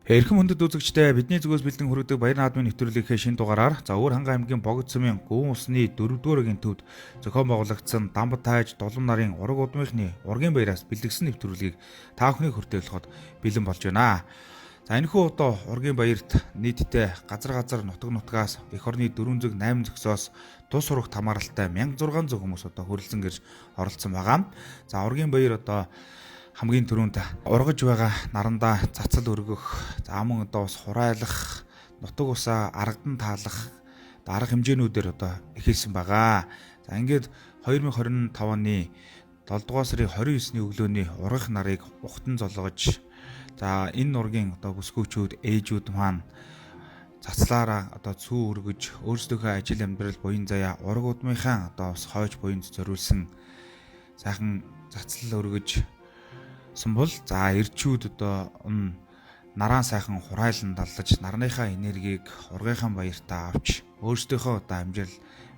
Эрхэм хүндэт үзэгчдээ, бидний зүгээс бэлдэн хүргэдэг Баяр наадмын нэвтрүүлгийнхээ шинэ дугаараар за Өвөр Хангай аймгийн Богд сумын Гүвэн усны 4-р ангийн төвд зохион байгуулагдсан Дамбат тааж Дулам нарын ураг удмынхны ургийн баяраас бэлдэгсэн нэвтрүүлгийг та бүхний хүртэл болоход бэлэн болж байна. За энэхүү одоо ургийн баярт нийтдээ газар газар нутаг нутгаас эх орны 4 зүг 8 зөксөөс тус урагт хамааралтай 1600 хүмүүс одоо хүрэлцэн гэрж оролцсон байгаа. За ургийн баяр одоо хамгийн түрүүнд ургаж байгаа нарандаа цацал өргөх, за мөн одоо бас хураайлах, нутаг усаа аргадан таалах арга хэмжээнүүдээр одоо эхэлсэн байгаа. За ингээд 2025 оны 7 дугаар сарын 29-ний өглөөний ургах нарыг ухтан золгож, за энэ нургийн одоо бүсгүүчүүд, ээжүүд маань цацлаараа одоо цүү өргөж, өөрсдийнхөө ажил амьдрал буян заяа ураг удмынхаа одоо бас хойч буянд зориулсан сайхан цацлал өргөж сумбул, за эрчүүд одоо нараан сайхан хурайлан даллаж, нарныхаа энергийг ургийнхаа баяртаа авч, өөрсдийнхөө одоо амжил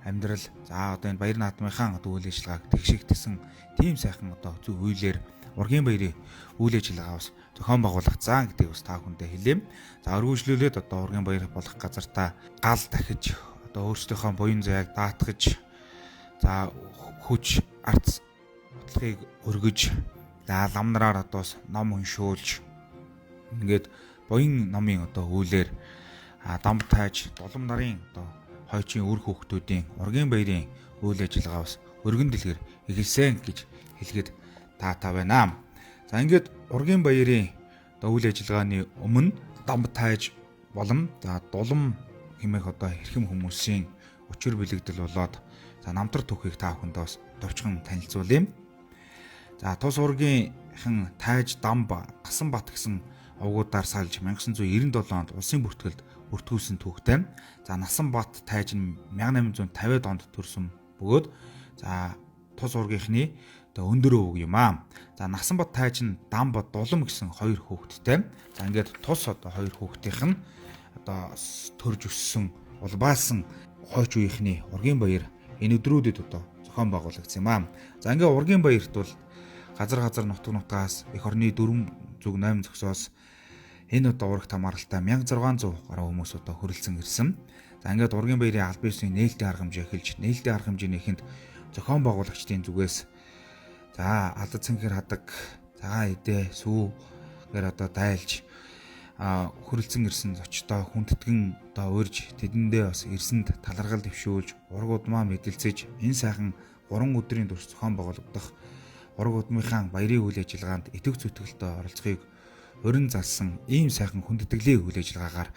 амьдрал, за одоо энэ баяр наадмынхаа одоо үйл ажиллагааг тэгшигдсэн тийм сайхан одоо зөв үйлээр ургийн баярын үйл ажиллагаа бас зохион байгуулагдсан гэдгийг бас та бүхэндээ хэлье. За өргөжлүүлээд одоо ургийн баяр болох газартаа гал дахиж одоо өөрсдийнхөө буян заяаг даатгаж, за хүч арц бодлогыг өргөж, за лам нараар одоо бас ном уншуулж, ингээд буян номын одоо үйлээр дам тааж Дулам нарын одоо хойчийн үр хүүхдүүдийн ургийн баярын үйл ажиллагаа бас өргөн дэлгэр эхэлсэн гэж хэлгээд таатай байна. За ингээд ургийн баярын одоо үйл ажиллагааны өмнө дам тааж болон за Дулам хэмээх одоо хэрхэм хүмүүсийн учир бэлэгдэл болоод за намтар түүхийг та бүхэндээ бас товчхон танилцуулъя. За тус ургийнхан тааж Дамб Тасанбат гэсэн овгуудаар салж 1997 онд улсын бүртгэлд бүртгүүлсэн түүхтэй. За Насанбат тааж нь 1850-ад онд төрсөн бөгөөд за тус ургийнхны одоо өндөр өвөг юм аа. За Насанбат тааж нь Дамб Дулам гэсэн хоёр хүүхэдтэй. За ингээд тус одоо хоёр хүүхдийнх нь одоо төрж өссөн улбаасан хойч үеийнхний ургийн баяр энэ өдрүүдэд одоо зохион байгуулагдсан юм аа. За ингээд ургийн баярт бол газар газар нутаг нутгаас эх орны 4 зүг 8 зөксөөс энэ одоо урагт хамааралтай 1600 гаруй хүмүүс одоо хүрэлцэн ирсэн. За ингээд ургийн баярын аль биесний нээлтийн арга хэмжээ эхэлж, нээлтийн арга хэмжээний эхэнд зохион байгуулагчдын зүгээс за алд цэнхэр хадаг, за эдээ сүүгээр одоо дайлж хүрэлцэн ирсэн зочдоо хүндэтгэн одоо урьж, тэдэндээ бас ирсэнд талархал дэвшүүлж, ураг удмаа мэдлцэж, энэ сайхан 3 өдрийн турш зохион байгуулагдах ураг удмынхаа баярын үйл ажиллагаанд итгэв зүтгэлтэй оролцохыг урин залсан ийм сайхан хүндэтгэлийн үйл ажиллагаагаар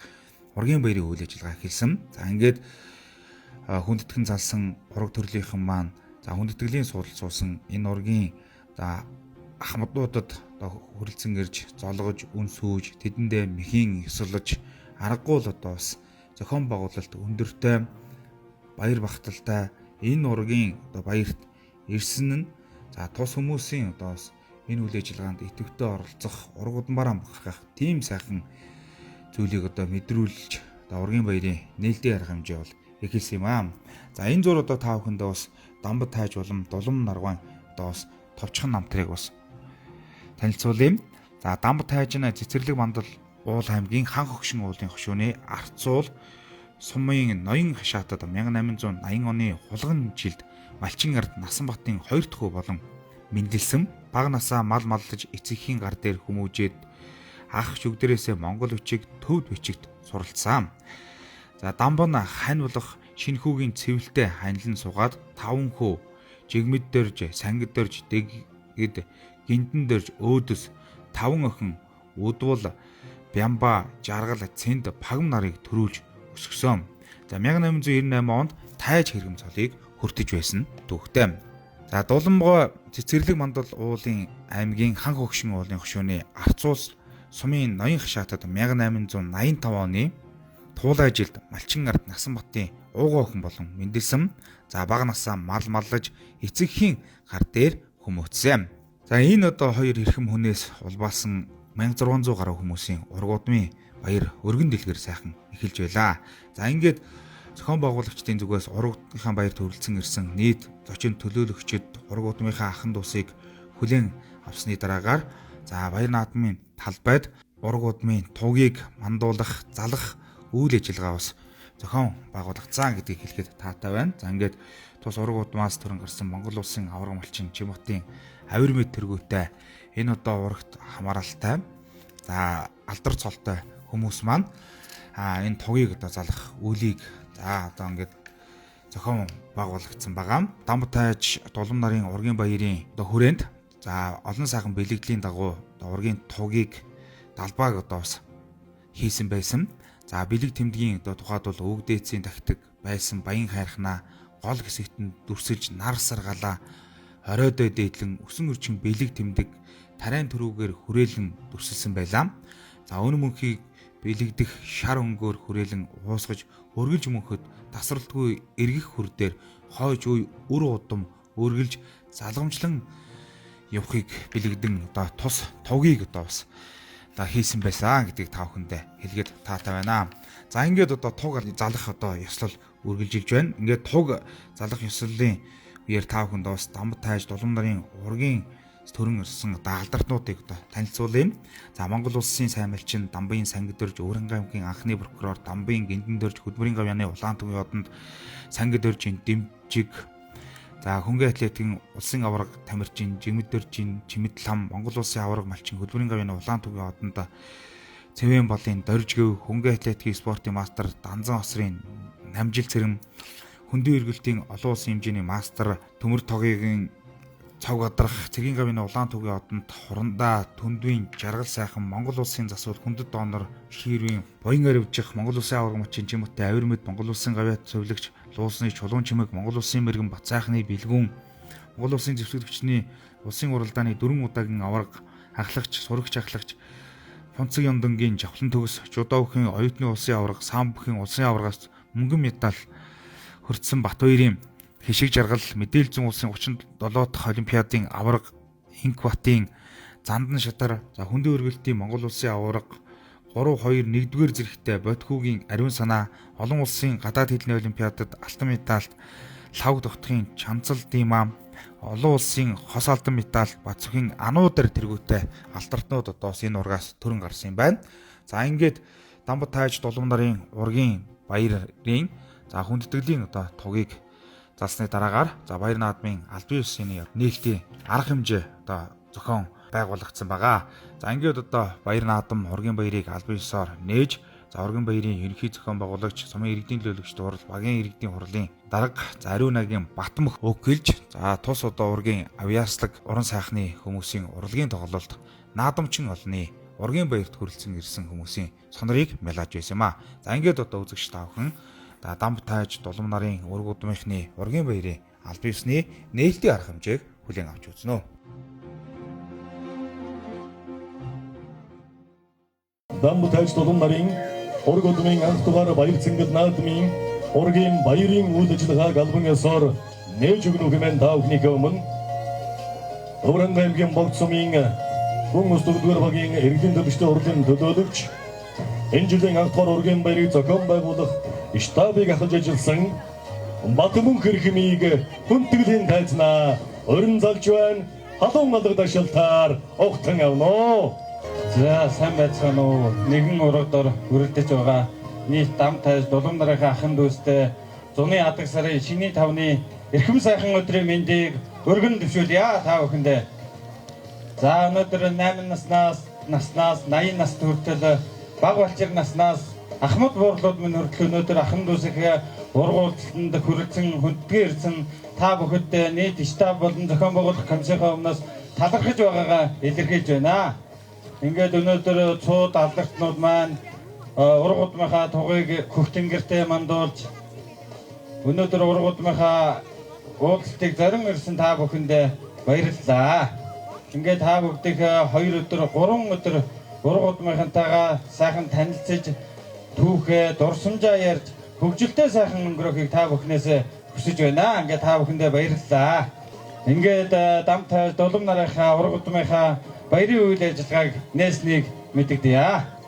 ургийн баярын үйл ажиллагаа эхэлсэн. За ингээд хүндэтгэн залсан ураг төрлийнхэн маань за хүндэтгэлийн суудал суусан энэ ургийн за ахмадуудад одоо хүрэлцэн ирж золгож, үн сүүж, тэдэндээ мэхийн ёсолж, аргагүй л одоо бас зохион байгуулалт өндөртэй баяр багталтай энэ ургийн одоо баярт ирсэн нь за тус хүмүүсийн одоо бас энэ үйл ажиллагаанд идэвхтэй оролцох, ураг удмаараа бахархах тийм сайхан зүйлийг одоо мэдрүүлж одоо ургийн баярын нээлтийн арга хэмжээ бол эхэлсэн юм аа. За энэ зур одоо та бүхэндээ бас Дамбат тааж болон Дулам наргуун одоо бас товчхон намтрыг бас танилцуулъя. За Дамбат тааж нь Цэцэрлэг мандал уул аймгийн Хан хөгшин уулын хошууны Арцуул сумын ноён хашаатад 1880 оны хулган жилд Малчин ард Насанбатын 2 дахь хүү болон мэндэлсэн. Бага насаа мал маллаж эцэгхийн гар дээр хүмүүжээд ах шүгдэрээсээ монгол бичиг, төвд бичигт суралцсан. За Дамб нь хань болох шинэхүүгийн цэвэлтэй ханилан суугаад 5 хүү жигмэд дөрж, сангид дөрж, дэгэд, гиндэн дөрж, өөдөс 5 охин Удвал, Бямба, Жаргал, Цэнд, Пагам нарыг төрүүлж өсгсөн. За 1898 онд тайж хэрэгм цолыг хүртэж байсан түүхтэй. За Дуламгой Цэцэрлэг мандал уулын аймгийн Хан хөгшин уулын хошууны Арцуус сумын ноён хашаатад 1885 оны туулай жилд Малчин ард Насанбатын уугаа охин болон мэндэлсэн. За бага насаа мал маллаж эцэгхийн гар дээр хүмүүцсэн. За энэ одоо хоёр хэрхэм хүнээс улбаасан 1600 гаруй хүмүүсийн ураг удмын баяр өргөн дэлгэр сайхан эхэлж байлаа. За ингээд зохион байгуулагчдын зүгээс урагынхаа баяр төрөлцөн ирсэн нийт зочин төлөөлөгчид ураг удмынхаа ахан дүүсийг хүлээн авсны дараагаар за баяр наадмын талбайд ураг удмын тугийг мандуулах, залах үйл ажиллагаа бас зохион байгуулагдсан гэдгийг хэлэхэд таатай байна. За ингээд тус ураг удмаас төрөн гарсан Монгол улсын аварга малчин Чимботын авир мэд тэргүүтэй энэ одоо урагт хамааралтай за алдар цолтой хүмүүс маань энэ тугийг одоо залах үлийг за одоо ингээд зохион байгуулагдсан байгаа. Дамб тайж Дулам нарын ургийн баярын одоо хүрээнд за олон сайхан бэлэгдлийн дагуу одоо ургийн тугийг далбааг одоо бас хийсэн байсан. За бэлэг тэмдгийн одоо тухайд бол өвгдээцийн тактик байсан баян хайрхнаа гол хэсэгт нь дүрсэлж нар саргалаа оройдоо дээдлэн өсөн өрчин бэлэг тэмдэг тариан төрүүгээр хүрээлэн дүрсэлсэн байлаа. За өн мөнхийг бэлэгдэх шар өнгөөр хүрээлэн уусгаж өргөлж мөнхөд тасралтгүй эргэх хүр дээр хойж үе үр удам өргөлж залгамжлан явахыг бэлэгдэн одоо тус тугийг одоо бас одоо хийсэн байсан гэдгийг та бүхэндээ хэлгээд таатай байна. За ингээд одоо туг залах одоо ёслол үргэлжилж байна. Ингээд туг залах ёслолын үеэр та бүхэнд бас Дамб тайж Дулам нарын ургийн төрөн ирсэн одоо алдартнуудыг одоо танилцуулъя. За Монгол улсын сайн малчин Дамбын Сангидөрж Өвөрнгай аймгийн анхны прокурор Дамбын Гиндэн дөрж Хөдөлмөрийн гавьяаны Улаан төвийн одонд Сангидөржийн дэмжиг за хөнгөн атлетикийн улсын аварга тамирчин Жигмэд дөржийн Чимэд лам Монгол улсын аварга малчин Хөдөлмөрийн гавьяаны Улаан төвийн одонд Цэвэн болын Доржгэв хөнгөн атлетикийн спортын мастер Данзан осрын Намжил цэрэн хөндийн эргэлтийн олон улсын хэмжээний мастер Төмөр тогийн цог адрах цэгийн гавьяаны Улаан төвийн одонд Хурандаа Түндвийн Жаргал сайхан Монгол улсын засвал хүндэт донор Ширвийн Буян аривжих Монгол улсын аварга мөчийн Чимотой авир мэд Монгол улсын гавьяат цовлогч Луусны Чулуун чимэг Монгол улсын мэрэгэн Бацаахны Бэлгүүн Монгол улсын зэвсэг төвчний улсын уралдааны 4 удаагийн аварга ахлагч сурагч ахлагч Фунцэг Ёндонгийн Жавхлан төгс Жудоовхийн оюутны улсын аварга Самбхийн улсын аваргаас мөнгөн медаль хүртсэн Батбаярын Хишиг жаргал мэдээлэл зүйн улсын 37 дахь олимпиадын аварга Инкбатын Зандан шатар за хөндийн өргөлтийн Монгол улсын аварга 3 2 1-р зэрэгтэй Бодхүүгийн ариун санаа олон улсын гадаад хэлний олимпиадад алтан медальт лав тогтхын Чанцал Димаа олон улсын хос алтан медаль Бацүхийн ануудар тэргүүтэй алтартнууд одоо бас энэ ургаас төрөн гарсан юм байна. За ингээд Дамб тайж Дулам нарын ургийн баярын за хүндэтгэлийн одоо тугийг залсны дараагаар за баяр наадмын албан ёсны нээлтийн арга хэмжээ одоо зохион байгуулагдсан байгаа. За ингээд одоо баяр наадам ургийн баярыг албан ёсоор нээж за ургийн баярын ерөнхий зохион байгуулагч сумын иргэдийн төлөөлөгч дуурал багийн иргэдийн хурлын дарга за Ариун нагийн Батмөх өгөлж за тус одоо ургийн авьяаслаг уран сайхны хүмүүсийн урлагийн тоглолт наадамчин олны ургийн баярт хүрэлцэн ирсэн хүмүүсийн сонорыг мялааж байсан юм а. За ингээд одоо үзэгч та бүхэн Дамб тайж Дулам нарын ураг удмынхны ургийн баярын албан ёсны нээлтийн арга хэмжээг хүлээн авч үзнэ. Дамб тайж Дулам нарын ураг удмын анх дугаар баяр цэнгэл наадмын ургийн баярын үйл ажиллагааг албан ёсоор нээж өгнө хэмээн та бүхнийхээ өмнө Өвөрнгай аймгийн Богд сумын Гүн ус 4-р багийн иргэдийн төлөвчдийн хурлын төлөөлөгч энэ жилийн анх дугаар ургийн баярыг зохион байгуулах штабыг ахалж ажилласан Батмөнх эрхмийг хүндэтгэлийн тайзнаа өрн залж байна. Халуун алга дашилтаар огтон авно. За сайн байцгаана уу. Нэгэн ураг дор хүрэлдэж байгаа нийт Дам тайз Дулам нарынхаа ахын дүүстэй зуны адаг сарын шинийн 5-ны эрхэм сайхан өдрийн мэндийг өргөн дэвшүүлье та бүхэндээ. За өнөөдөр 8 наснаас 80 насд хүртэл бага балчир наснаас ахмад буурлууд минь хүртэл өнөөдөр ахын дүүсийнхээ ургуулалтанд хүрэлцэн хүндэтгэн ирсэн та бүхэнд нийт штаб болон зохион байгуулах комиссийнхаа өмнөөс талархаж байгаагаа илэрхийлж байна. Ингээд өнөөдөр цууд алдартнууд маань ураг удмынхаа тугийг хөх тэнгэртэй мандуулж өнөөдөр ураг удмынхаа уулзалтыг зорин ирсэн та бүхэндээ баярлалаа. Ингээд та бүгдийг 2 өдөр 3 өдөр ураг удмынхантайгаа сайхан танилцаж түүхээ дурсамжаа ярьж хөгжилтэй сайхан өнгөрөхийг та бүхнээс хүсэж байна. Ингээд та бүхэндээ баярлалаа. Ингээд Дам тайз Дулам нарынхаа ураг удмынхаа баярын үйл ажиллагааг нээснийг мэдэгдэе.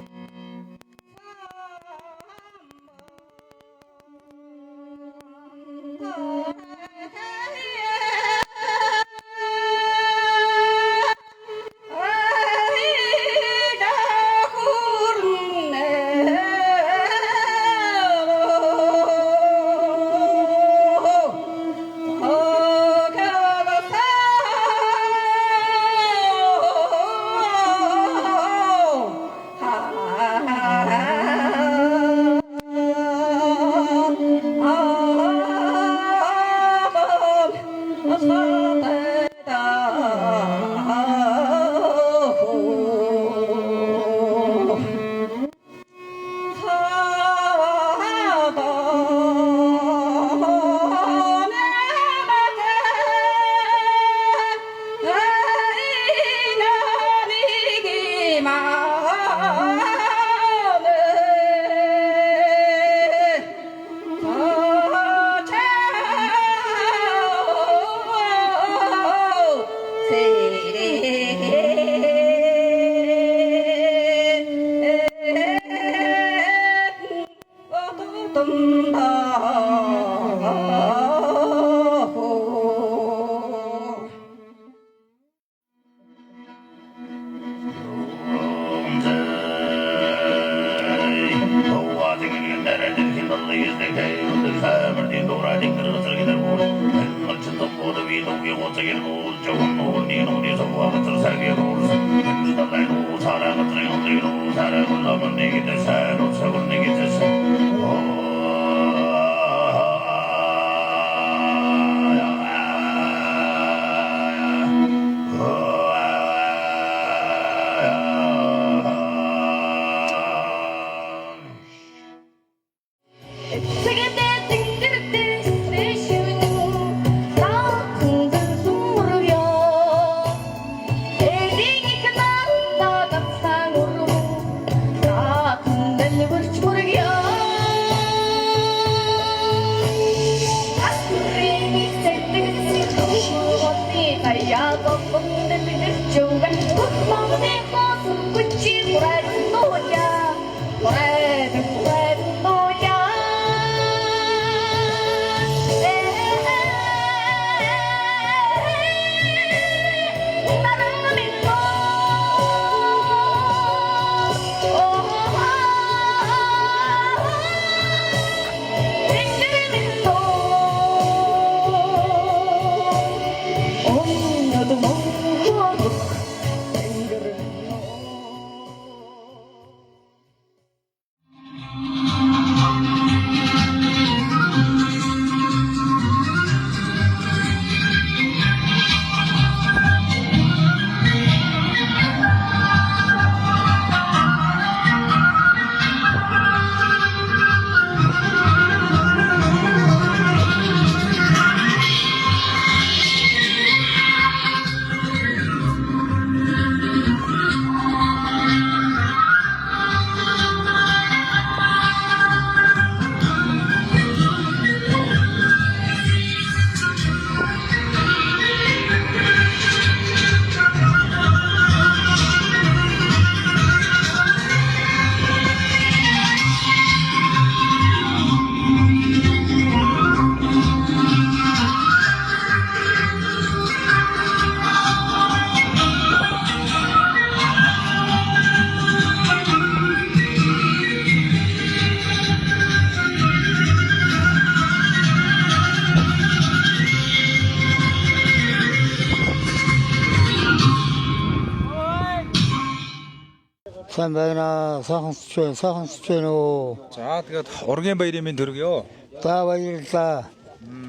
Сайн байна. Сайхан байна. Сайхан байна уу? За тэгээд ургийн баярын минь төргийөө. За баярлалаа.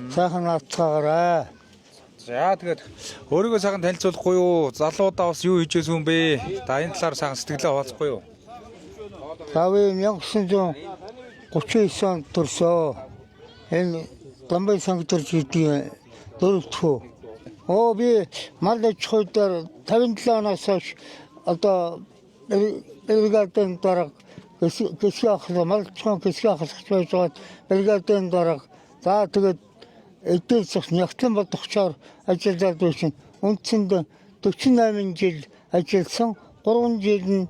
Сайхан наацгаагаарай. За тэгээд өөрийгөө сайхан танилцуулахгүй юу? Залуудаа бас юу хийж байсан юм бэ? За энэ талаар сайхан сэтгэлээ хуваалцахгүй юу? За би 1939 онд төрсөө. Энэ Дамбай сангидэрч гэдэг дөрөвдөх. Оо би мал аж ахуй дээр 57 оноос хойш одоо бригадын дарга гисэг ахлах, мал аж ахуйн гисэг ахлагч байж байгаад бригадын дарга. За тэгээд эдгээр зах нягтлан бодогчоор ажиллаад байсан. Үндсэнд 48 жил ажилласан, 3 жил нь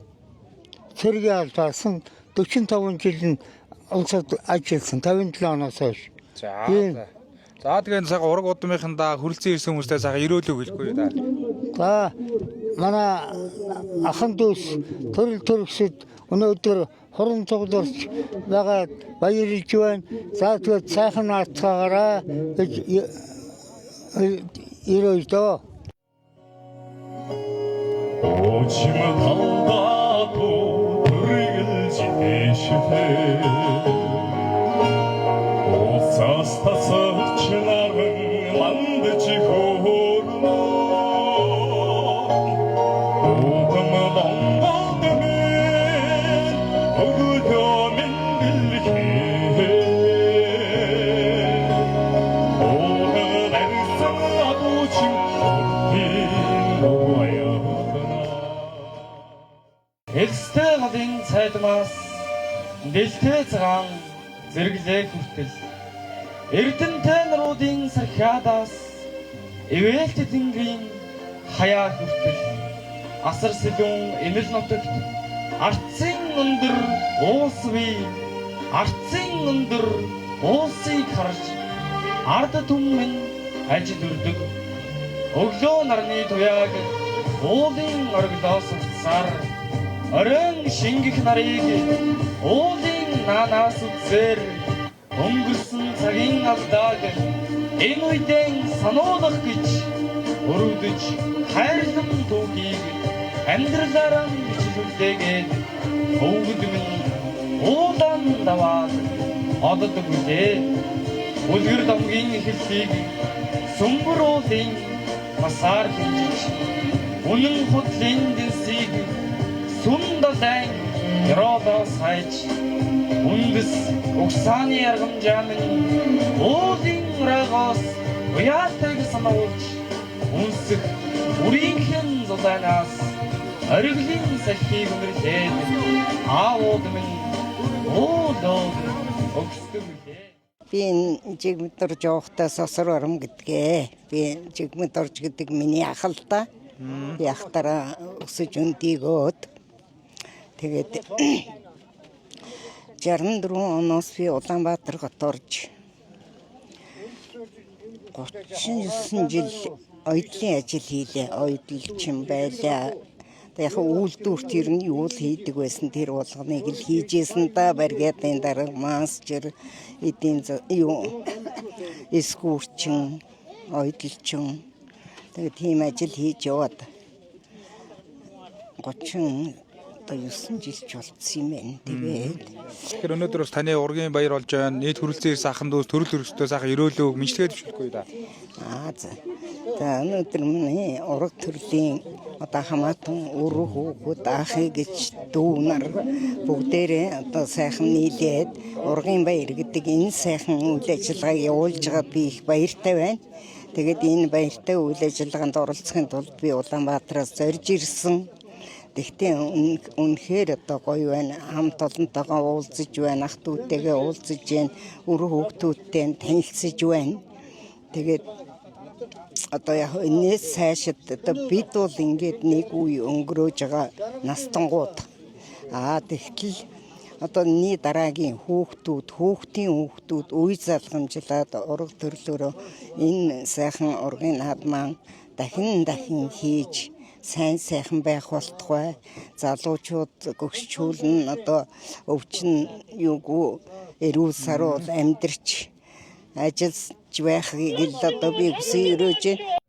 цэргийн алдаасан, 45 жил нь улсад ажилласан, 57 оноос хойш. За. За тэгээд сайхан ураг удмынхандаа хүрэлцэн ирсэн хүмүүстээ сайхан ерөөлөг хэлэхгүй юу та? За манай ахан дүүс төрөл төрөсөд өнөөдөр хуран цугларч байгаа баярлж байна. За тэгээд сайхан наацгаагаарай гэж ерөөж дөө. 오침 달다도 төрөлж Усаас тасагч наран мандж хөөрнө. Угам Монголд минь өглөө минь дэлхий. Угам барьсан адуучин хотын уяхна. Элстэй голын цайдмаас нэлтэй цагаан зэрэглээ хүртэл Эрдэнтэй нуруудын сархиадаас эвээлт тэнгэрийн хаяа хүртэл асар сэлүүн эмэл нутагт артсын өндөр уус бий Арцын өндөр уулсыг харж ард түмэн ажил үрдэг. Өглөө нарны туяаг уулын ориглоос утсаар, оройн шингэх нарыг уулын наанаас үзсээр өнгөрсөн цагийн алдааг энэ үедээ сануулах гэж өрөвдөж хайрлан түүхийг амьдралаараа бичлүүлдээгээд өвгөд минь уулан даваад оддог үлээ. Үлгэр домгийн эхлэлийг сүмбэр уулын масаар хэмжиж, үнэн худлын дэнсийг сүм далайн ёроолоос хайж, үндэс угсааны аргамжаа минь уулын рагоос уяатайг сануулж, үнсэх үрийнхэн зулайнаас ориглын салхийг үнэрлээд аавууд минь уулууд өгсдөг үлээ. Би энэ жигмэд орж явахдаа сосор ором гэдгээ. Би жигмэд орж гэдэг миний ах л да. Би ахтараа өсөж өндийгөөд тэгээд 64 оноос би Улаанбаатар хот орж 39 жил оёдлын ажил хийлээ. Оёдлчин байлаа. Яг үйлдвэрт ер нь юу л хийдэг байсан тэр болгоныг л хийжсэн да, бригадын дарга, мастер, эдийн юу эскүүрчин, оёдлчин. Тэгээд тийм ажил хийж яваад 30 одоо 9 жил ч болцсон юм байна. Тэгээд Тэгэхээр өнөөдөр бас таны ургийн баяр болж байна. Нийт хүрэлцэн ирсэн ахын дүүс төрөл хөрөстөө сайхан ерөөлөө мэдлэгээ дэвшүүлэхгүй да. Аа за. За өнөөдөр миний ураг төрлийн одоо хамаатан өрөө хүүхэд ахыг гэж дүү нар бүгдээрээ одоо сайхан нийлээд ургийн баяр гэдэг энэ сайхан үйл ажиллагааг явуулж байгаа би их баяртай байна. Тэгээд энэ баяртай үйл ажиллагаанд оролцохын тулд би Улаанбаатараас зорж ирсэн. Тэгтээ үнэхээр одоо гоё байна. Хамт олонтойгоо уулзаж байна, ах дүүтэйгээ уулзаж байна, өрөө хүүхдүүдтэй танилцаж байна. Тэгээд одоо яг энэс цаашид одоо бид бол ингээд нэг үе өнгөрөөж байгаа настангууд. Аа тэгтэл одоо энэний дараагийн хүүхдүүд, хүүхдийн хүүхдүүд үе залгамжлаад ураг төрлөөрөө энэ сайхан ургийн наад маань дахин дахин хийж сайн сайхан байх болтугай. Залуучууд гөгсчүүлэн одоо өвчин юугүй эрүүл саруул амьдарч ажиллаж байхыг л одоо би хүсэн өрөөж байна.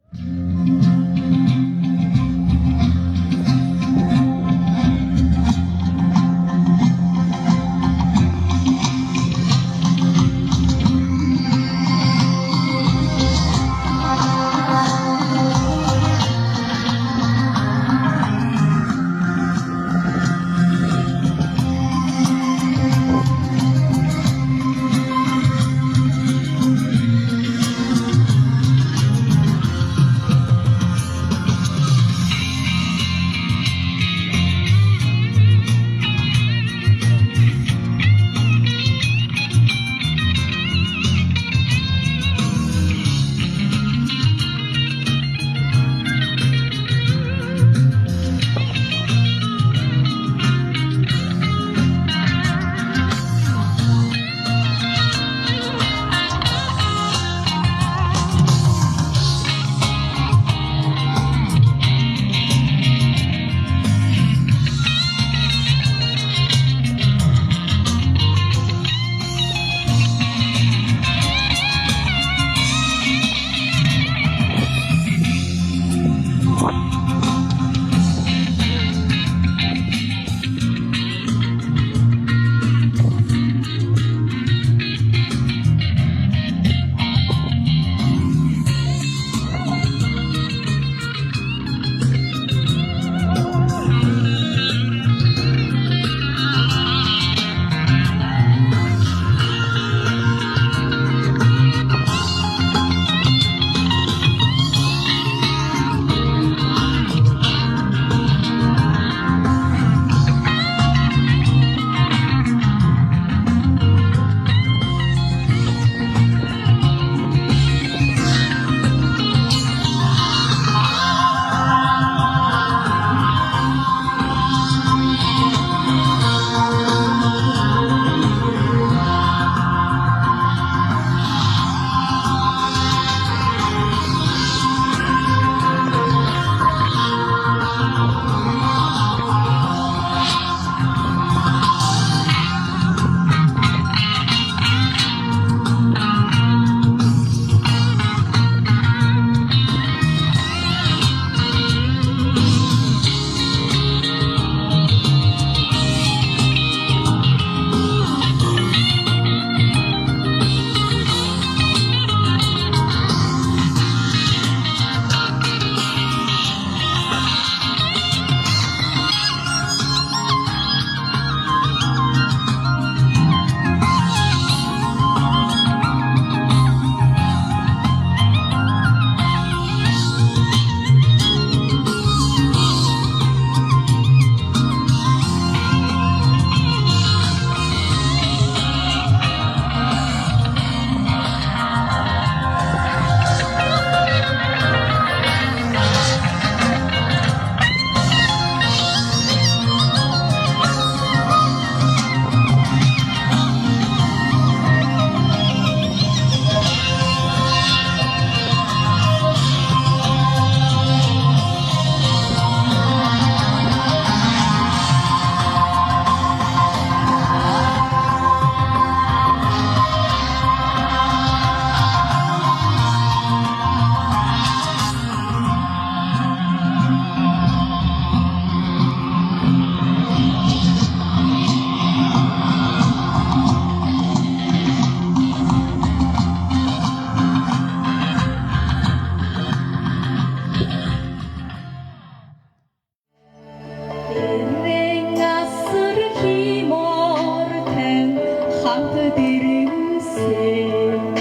Дэмсэн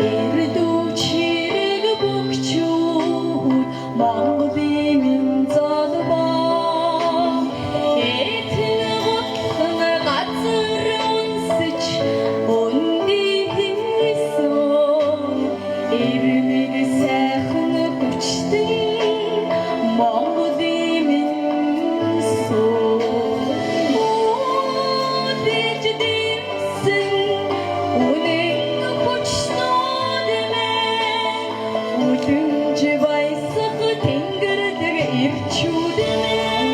эрдүү чирэг бөхчүүд Монголын минь золбоо этэн гутлан газар үнсэж өндий хийсэн ирмэг сайхан хүчтэй Монголын минь суу үлдэж дэмсэн үнэн хүчнүүд мэн үлэмж баясах тэнгэрдэг ирчүүд мэн.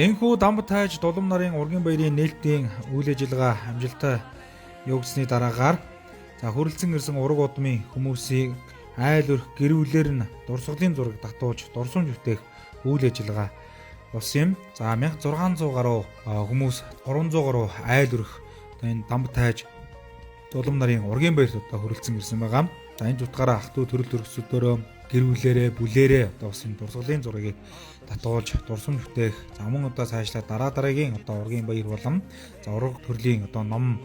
Энэхүү Дамб тайж Дулам нарын ургийн баярын нээлтийн үйл ажиллагаа амжилттай явагдсны дараагаар за хүрэлцэн ирсэн ураг удмын хүмүүсийг айл өрх гэр бүлээр нь дурсгалын зураг татуулж дурсамж бүтээх үйл ажиллагаа болсон юм. За 1600 гаруй хүмүүс 300 гаруй айл өрх одоо энэ Дамб тайж Дулам нарын ургийн баярт одоо хүрэлцэн ирсэн байгаа. За энэ утгаараа ах トゥ төрөл төрөсөдөрөө гэр бүлээрээ бүлээрээ одоо бас энэ дурсгалын зургийг татуулж дурсамж бүтээх. За мөн одоо цаашлаа дараа дараагийн одоо ургийн баяр болон за ураг төрлийн одоо ном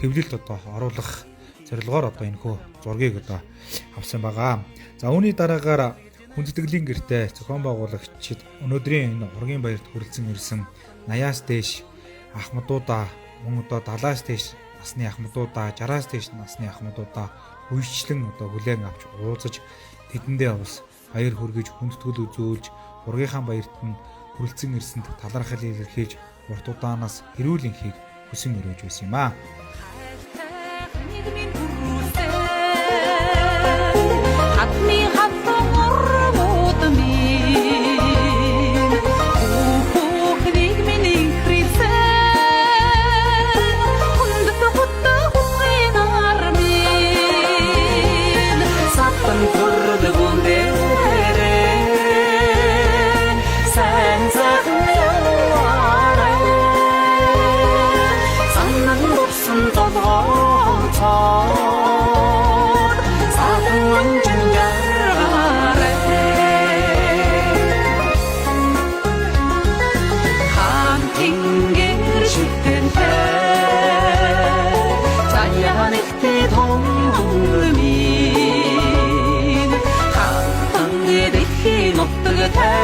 хэвлэлд одоо оруулах зорилгоор одоо энэхүү зургийг одоо авсан байгаа. За үүний дараагаар хүндэтгэлийн гэртээ зохион байгуулагчид өнөөдрийн энэ ургийн баярт хүрэлцэн ирсэн 80-аас дээш ахмадуудаа мөн одоо 70-аас дээш насны ахмадуудаа 60-аас дээш насны ахмадуудаа үйлчлэн одоо хүлээн авч уулзаж тэдэндээ бас баяр хүргэж хүндэтгэл үзүүлж ургийнхаа баярт нь хүрэлцэн ирсэнд талархал илэрхийлж урт удаанаас эрүүл энхийг хүсэн өрөөж байсан юм аа. Нийгмийн бүрүүлсэн хадны хатан урмууд минь бүх нийгмийн инхрэлсэн хүндэт хутга хүсгийн нар минь сатан төрдөг үндэрээ сайн сайхан яваарай санан дурсан толгойцоор сайхан анжин жаргаарай хаан тэнгэр шүтэнтэй заяа нэгтээ томдун минь хатан дэлхийн нутагтай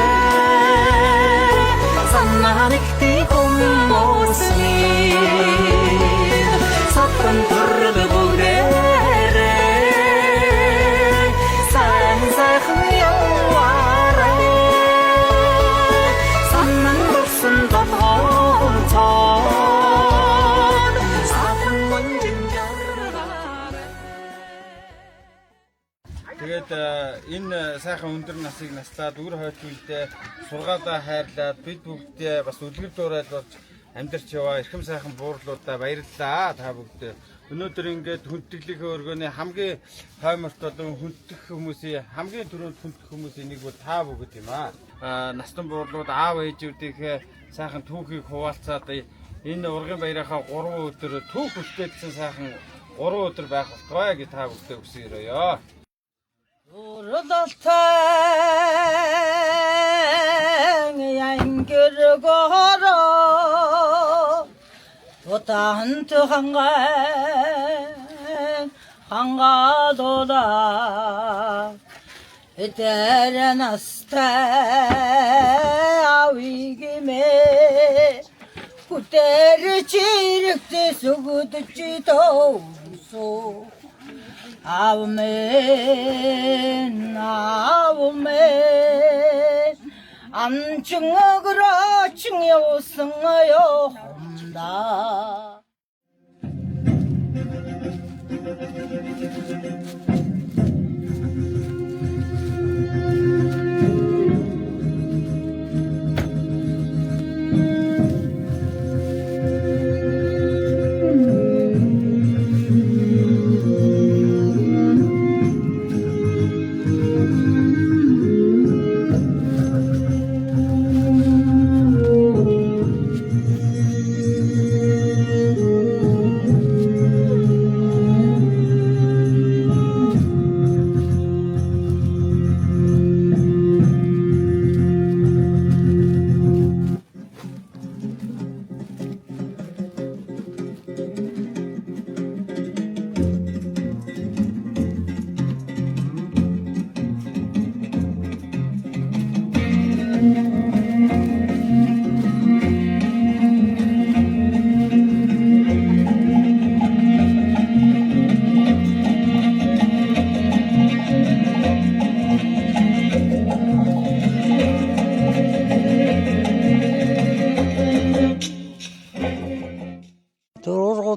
санаа нэгтээ хүмүүс минь сатан төрдөг бүгдээрээ сайн сайхан яваарай санан дурсан толгойцоор сатан манжин жаргаарай. Тэгээд энэ сайхан өндөр насыг наслаад үр хойч үедээ сургаалаа хайрлаад бид бүгдээ бас үлгэр дуурайл болж амьдарч яваа эрхэм сайхан буурлуудаа баярлалаа та бүгдээ. Өнөөдөр ингээд хүндэтгэлийн өргөний хамгийн хойморт болон хүндэтгэх хүмүүсийн хамгийн түрүүнд хүндэтгэх хүмүүсийн нэг бол та бүгд юм аа. Настан буурлууд аав ээжүүдийнхээ сайхан түүхийг хуваалцаад энэ ургийн баярынхаа 3 өдөр түүх бүтээлсэн сайхан 3 өдөр байх болтугай гэж та бүгдээ хүсэн өрөөё. Уралтай янгэргоро Утаант хангай хангаалуула Этэр настай авигимэ Күтэр чирэгтэй сүгдэж тоосоо Амен, амен. 안중으로 중요성하여 혼다.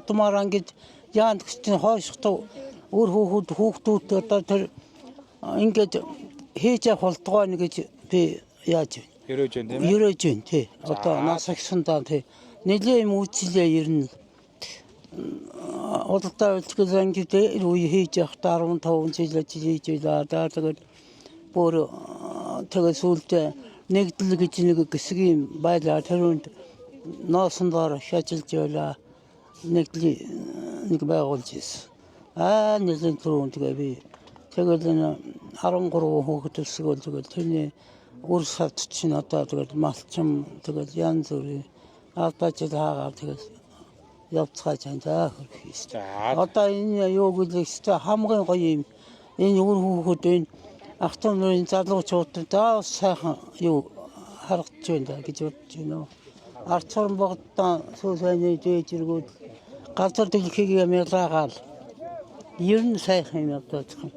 удмаараа ингэж яанд гэж чинь хойштой үр хүүхэд хүүхдүүд одоо тэр ингээд хийж явах болтугай нэ гэж би яаж байна. Ерөөж байна тийм ээ. Ерөөж байна тий. Одоо нас агсандаа тий. Нэлээ юм үйлчлээ ер нь худалдаа үйлчлэл ангид үе хийж явахдаа 15 жил ажил хийж байлаа. За тэгээд бүр тэгээд сүүлдээ нэгдэл гэж нэг хэсэг юм байлаа. Тэр үнд ноосон доор их ажиллаж байлаа. Нэгдэл нэг байгуулж ирсэн. Аа нэлээд түрүүн тэгээ би тэгэл энэ 13 хүүхэд өсгөөл тэгэл тэрний үр сад чинь одоо тэгэл малчин тэгэл янз бүрийн албаа жил хаагаар тэгэл явцгааж байна за хөрөх ёстой. Одоо энэ юу гэлээ ёстой хамгийн гоё юм энэ үр хүүхэд энэ ах トゥ нарын залуучууд даа сайхан юу харагдаж байна да гэж бодож байна. Ард суран богдсон сүү сайнны дээд зэргүүд газар дэлхийг ялаагаал ер нь сайхан юм явдаад байгаа.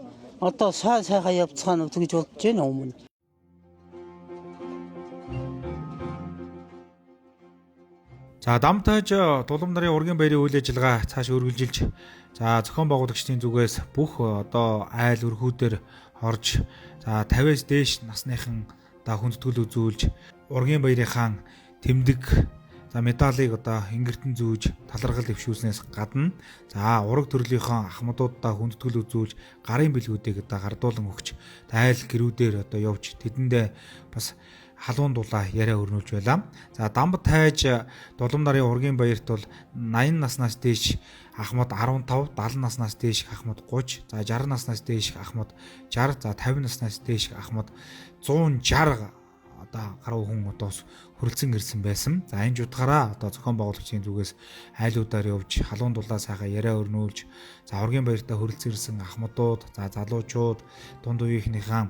Одоо сайн сайхан явцгаана гэж бодож байна өмнө. За Дамтайж Дулам нарын ургийн баярын үйл ажиллагаа цааш үргэлжилж за зохион байгуулагчдын зүгээс бүх одоо айл өрхүүдээр орж за 50-аас дээш насныхан одоо хүндэтгэл үзүүлж ургийн баярынхаа тэмдэг за медалийг одоо ингэртэн зүүж талархал дэвшүүлснээс гадна за ураг төрлийнхөө ахмадуудаа хүндэтгэл үзүүлж гарын бэлгүүдийг одоо гардуулан өгч айл гэрүүдээр одоо явж тэдэндээ бас халуун дулаа яриа өрнүүлж байлаа. За Дамб тайж Дулам нарын ургийн баярт бол 80 наснаас дээш ахмад 15, 70 наснаас дээш ахмад 30, за 60 наснаас дээш ахмад 60, за 50 наснаас дээш ахмад 160 одоо гаруй хүн одоо хүрэлцэн ирсэн байсан. За энэ жудгаараа одоо зохион байгуулагчийн зүгээс айлуудаар явж халуун дулаа сайхан яриа өрнүүлж за ургийн баяртаа хүрэлцэн ирсэн ахмадууд, за залуучууд, дунд үеийнхнийхээ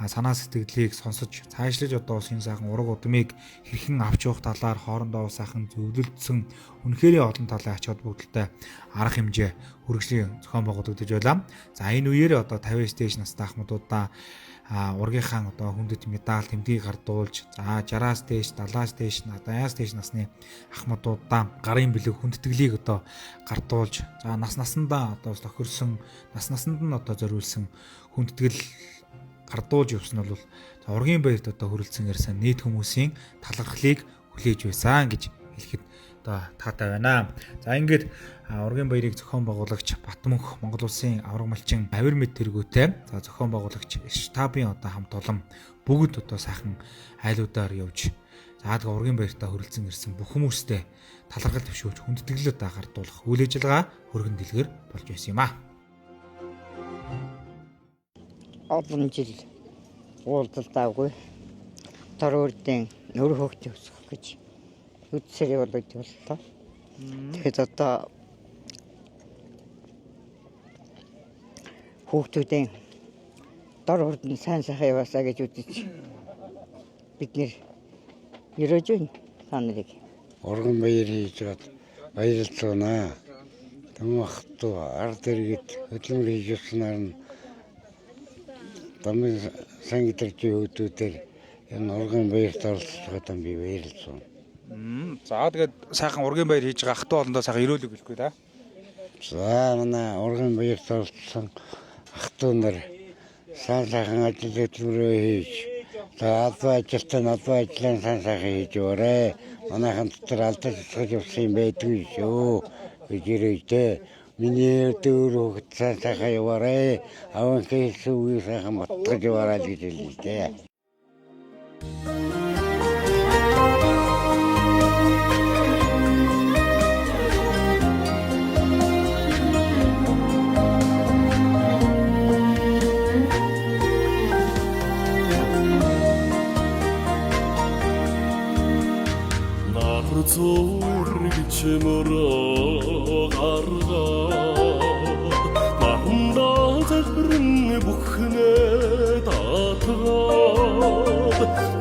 санаа сэтгэлийг сонсож цаашлаж одоо бас энэ сайхан ураг удмыг хэрхэн авч явах талаар хоорондоо сайхан зөвлөлдсөн үнэхээр олон талын ач холбогдолтой арга хэмжээ үргэлжлэн зохион байгуулагдаж байлаа. За энэ үеэр одоо 59 дээш настай ахмадуудаа ургийнхаа одоо хүндэт медаль тэмдгийг гардуулж за 60-аас дээш 70-аас дээш 80-аас дээш насны ахмадуудаа гарын бэлэг хүндэтгэлийг одоо гардуулж за нас насандаа одоо тохирсон нас насанд нь одоо зориулсан хүндэтгэл гардуулж явсан нь бол за ургийн баярт одоо хүрэлцэн ирсэн нийт хүмүүсийн талархлыг хүлээж байсан гэж хэлэхэд одоо таатай байна. За ингээд ургийн баярыг зохион байгуулагч Батмөнх Монгол Улсын авраг малчин Авир мэд тэргүүтэй за зохион байгуулагч штабын одоо хамт олон бүгд одоо сайхан айлуудаар явж за тэгээ ургийн баяртаа хүрэлцэн ирсэн бүх хүмүүстэй талархал төвшөөж хүндэтгэл одоо гардуулах үйл ажиллагаа хөргөн дэлгэр болж байсан юм а. Олон жил уулзалтаагүй тор үрдэн нөр хөөгт өсгөх гэж үдсэрээ болгож боллоо. Тэгэхэд одоо хүүхдүүдийн дор хурдан сайн сайхан яваасаа гэж үзэж бид нэр ерөөж байна та нарыг. Урган баяр хийж байгаад баярлж байна. Түмэн ах トゥ ард иргэд хөдөлмөр хийж явснаар нь Дамын сан гэдэрчийн хүүхдүүдээр энэ урган баярт оролцож байгаадаа би баярлж байна. За тэгээд сайхан ургийн баяр хийж байгаа ах トゥ олондоо сайхан ерөөлөг гэлгүй да. За манай урган баярт оролцсон ах トゥ нар сайн сайхан ажил хөдөлмөрөө хийж за албан ажилтан албан ажлаа сайн сайхан хийж яваарэ. Манайхан дотор алдаж цэцгэж явсан юм байдгүй шүү гэж ирээдээ. Миний өөр хүүхэд сайн сайхан яваарэ. Аван хэлсэн үгийг сайхан батгаж яваарай гэж хэлье дээ. Нар зүргч мөрөө гаргаад нарандаа залбирэн бүхнээ татгаад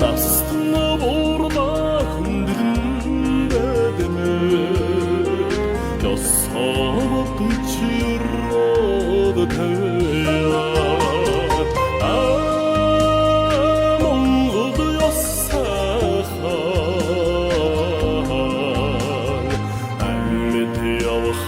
настан буурдаа хүндэндээ дэмээд ёсоо бодож өрөөд тавиа. Монгол ёс сайхан амьд явах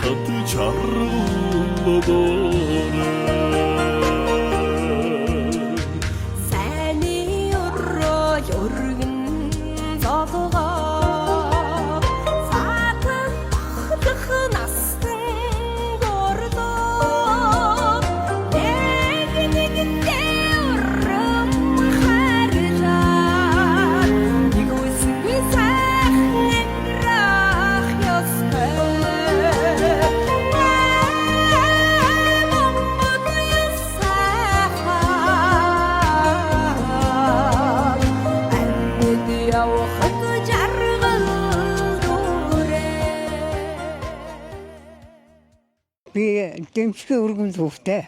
Дэмчгийн өргөн хүүхдээ.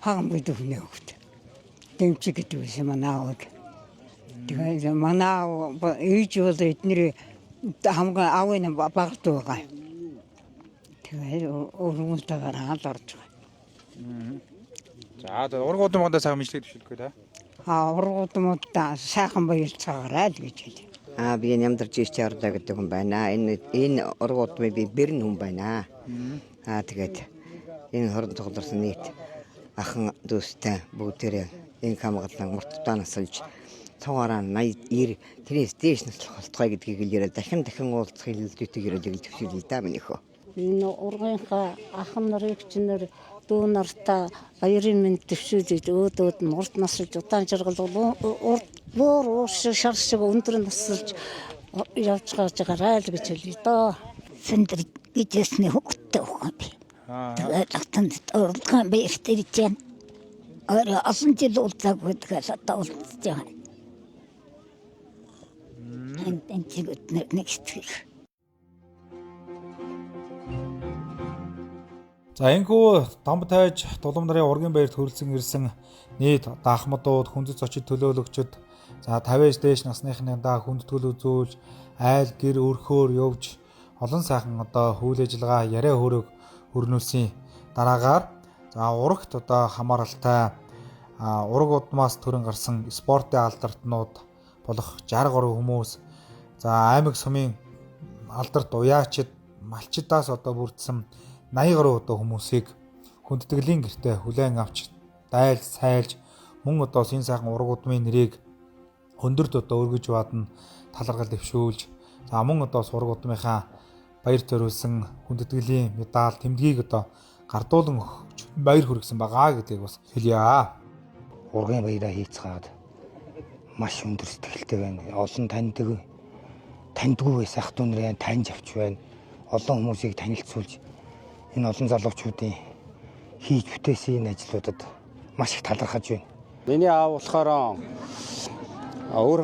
Хаган бид хүний хүүхдээ. Дэмчиг гэдэг байсан манай аав. Тэгээд манай аав ээж бол эдний хамгийн аавын багт байгаа. Тэгээд өргөнтэйгээр хаал орж байгаа. За ураг удам сайхан мэдлэг дэвшүүлэхгүй да. А ураг удамудаа сайхан баярлцаагаарай л гэж хэлээ. Аа би нямдарч ич чарлаа гэдэг хүн байна. Энэ ураг удмын би бэрэн хүн байна. Аа тэгээд энэ хорон цугларсан нийт ахан дүүстэй бүгдээрээ энэ хамгаалан урт удаан насалж цогоороо 80 90 тэрнээс дээш наслах болтугай гэдгийг л яриад дахин дахин уулзах хэлэлцүүтэйг яриад төвшөөлээ да минийхөө. Энэ ургийнхаа ахан нарыг чинь дүү нартаа баярын мэнд дэвшүүлж өөдөөд нь урт насалж удаан жаргал урт буур уур шиг шар шиг өндөр насалж явж байгаарай л гэж хэлье доо. Сэндэр гэжсний хүүхдтэй өгөх би. Тэгээд алтан урдхан би ихтэй ирж байна. Өөр олон жил уулзаагүй тэгэл одоо уулзж байгаа. Энэ чиг нэг хэцүү. За энэхүү Дамб тайж Дулам нарын ургийн баярт хүрэлцэн ирсэн нийт даахмадууд, хүндэт зочид төлөөлөгчд за 50-аас дээш насныхны даа хүндэтгэл үзүүлж, айл гэр өрхөөр явж олон сайхан одоо үйл ажиллагаа яриа хөрөг өрнүүлсэн дараагаар за урагт одоо хамааралтай ураг удмаас төрөн гарсан спортын алдартнууд болох 60 гаруй хүмүүс за аймаг сумын алдарт уяачид малчидаас одоо бүрдсэн 80 гаруй одоо хүмүүсийг хүндэтгэлийн гэртээ хүлээн авч дайлж сайлж мөн одоо энэ сайхан ураг удмын нэрийг өндөрт одоо өргөж баадна талархал дэвшүүлж за мөн одоо ураг удмынхаа баяр зориулсан хүндэтгэлийн медаль тэмдгийг одоо гардуулан өгч баяр хүргэсэн байгаа гэдгийг бас хэлье. Ургийн баяраа хийцгаад маш өндөр сэтгэлтэй байна. Олон таньдаг таньдгүй байсан ах トゥ нарыг таньж авч байна. Олон хүмүүсийг танилцуулж энэ олон залуучуудын хийж бүтээсэн энэ ажлуудад маш их талархаж байна. Миний аав болохоор өөр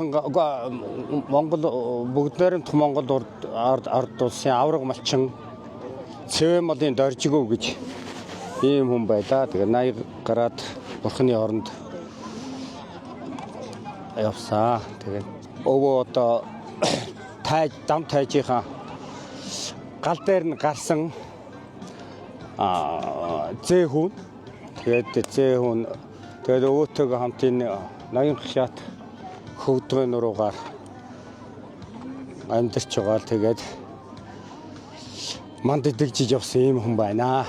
Монгол бүгд найрамдах Монгол ард улсын авраг малчин Цэвэн молын доржигов гэж ийм хүн байлаа. Тэгээ 80 гараад бурхны оронд явсаа. Тэгээ өвөө одоо тайж дам тайжийнхаа гал дээр нь гарсан зээ хүн. Тэгээд зээ хүн тэгээд өвөөтэйгээ хамт энэ ноён хшаат хөвдгөө нуруугаар амьдарч байгаа л тэгээд манд дэгжиж явсан ийм хүн байна.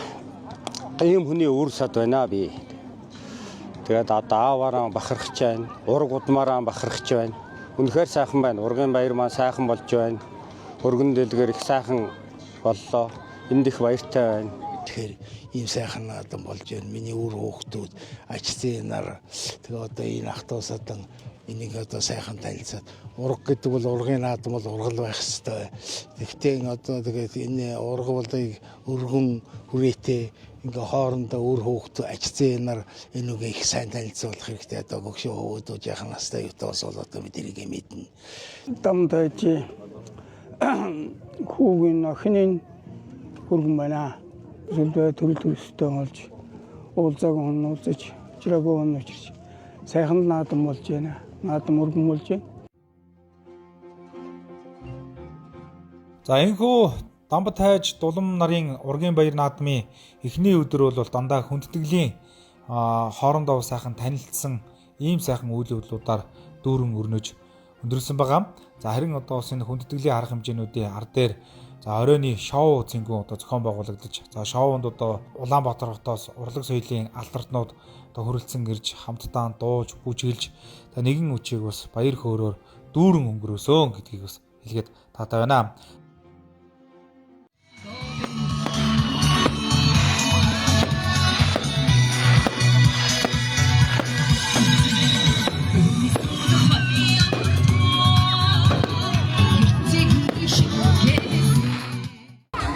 Ийм хүний үр сад байна би. Тэгээд одоо ааваараа бахархаж байна. Ураг удмаараа бахархаж байна. Үнэхээр сайхан байна. Ургийн баяр маань сайхан болж байна. Өргөн дэлгэр их сайхан боллоо. Энд их баяртай байна. Тэгэхээр ийм сайхан наадам болж байна. Миний үр хүүхдүүд ач зээ нар тэгээ одоо энэ ах トゥ садан энийг одоо сайхан танилцаад ураг гэдэг бол ургийн наадам бол ургал байх хэвээр. Тэгтээ одоо тэгээд энэ ураг бол өргөн хүрээтэй ингээ хоорондоо үр хүүхдүүд ач зээ нар энэ үгээ их сайн танилцуулах хэрэгтэй. Одоо гөгшөө хөвгүүдүүд яхан настай юутай бас бол одоо бид эргээ мэднэ. Дам тайжи хүүгийн охинын хүргэн байна. Зүйлдээ төрөл төрөстэй болж уулзаагүй хүн уулзаж, учраагүй хүн учирч сайхан наадам болж байна. Наадам өргөн болж байна. За энэхүү Дамб тайж Дулам нарын ургийн баяр наадмын эхний өдөр бол дандаа хүндэтгэлийн хоорондоо сайхан танилцсан ийм сайхан үйл явдлуудаар дүүрэн өрнөж өндөрлсөн байгаа. За харин одоо бас энэ хүндэтгэлийн арга хэмжээнүүдийн ар дээр за оройны шоу цэнгүүн одоо зохион байгуулагдаж за шоунд одоо Улаанбаатар хотоос урлаг соёлын алтартнууд одоо хүрэлцэн ирж хамтдаа дууж бүжиглж за нэгэн үчиг бас баяр хөөрөөр дүүрэн өнгөрөөсөн гэдгийг бас хэлгээд таатай байна.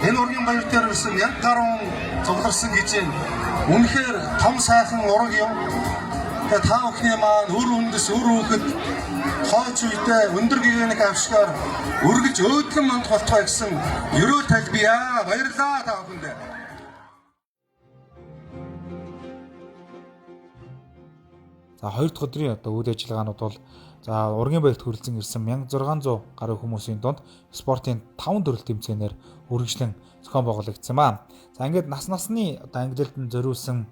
Энэ ургийн баяр дээр ирсэн 1000 гаруй цугларсан гэж байна. Үнэхээр том сайхан ураг юм. Тэгээ та бүхний маань үр үндэс, үр хүүхэд хойч үедээ өндөр гэгээнийх авшгаар үргэлж өөдлөн манд болтугай гэсэн ерөөл тайлбия. Баярлалаа та бүхэндээ. За хоёр дахь өдрийн одоо үйл ажиллагаанууд бол за ургийн баярт хүрэлцэн ирсэн 1600 гаруй хүмүүсийн дунд спортын 5 төрөл тэмцээнээр үргэлжлэн зохион байгуулагдсан ба. За ингээд нас насны одоо ангилалд зориулсан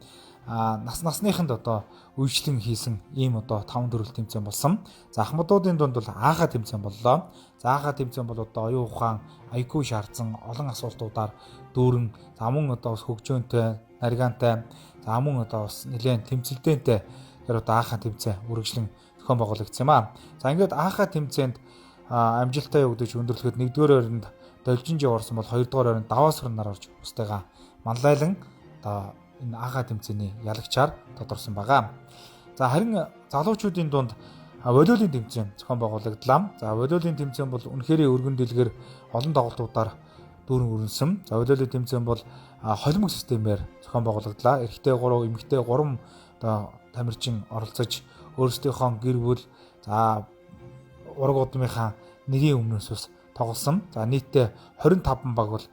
нас насныханд одоо үйлчлэн хийсэн ийм одоо 5 төрөл тэмцээн болсон. За ахмадуудын дунд бол ааха тэмцээн боллоо. За ааха тэмцээн бол одоо оюун ухаан, IQ шаардсан олон асуултуудаар дүүрэн, за мөн одоо бас хөгжөөнтэй, наргаантай, за мөн одоо бас нэлээд тэмцэлдэнтэй тэр одоо ааха тэмцээн үргэлжлэн зохион байгуулагдсан юм аа. За ингээд ааха тэмцээнд амжилттай явагдаж өндөрлөхөд 1-р байранд Должинжи орсон бол 2-р байранд Даваасран нар орж бусдыгаа манлайлан одоо энэ ааха тэмцээний ялагчаар тодорсон байгаа. За харин залуучуудын дунд волейболын тэмцээн зохион байгуулагдлаа. За волейболын тэмцээн бол үнэхээр өргөн дэлгэр олон тоглолтуудаар дүүрэн өрнөсөн. За волейболын тэмцээн бол холимог системээр зохион байгуулагдлаа. Эрэгтэй 3, эмэгтэй 3 одоо тамирчин оролцож өөрсдийнхөө гэр бүл за ураг удмынхаа нэрийн өмнөөс бас тоглосон. За нийтдээ 25 баг бол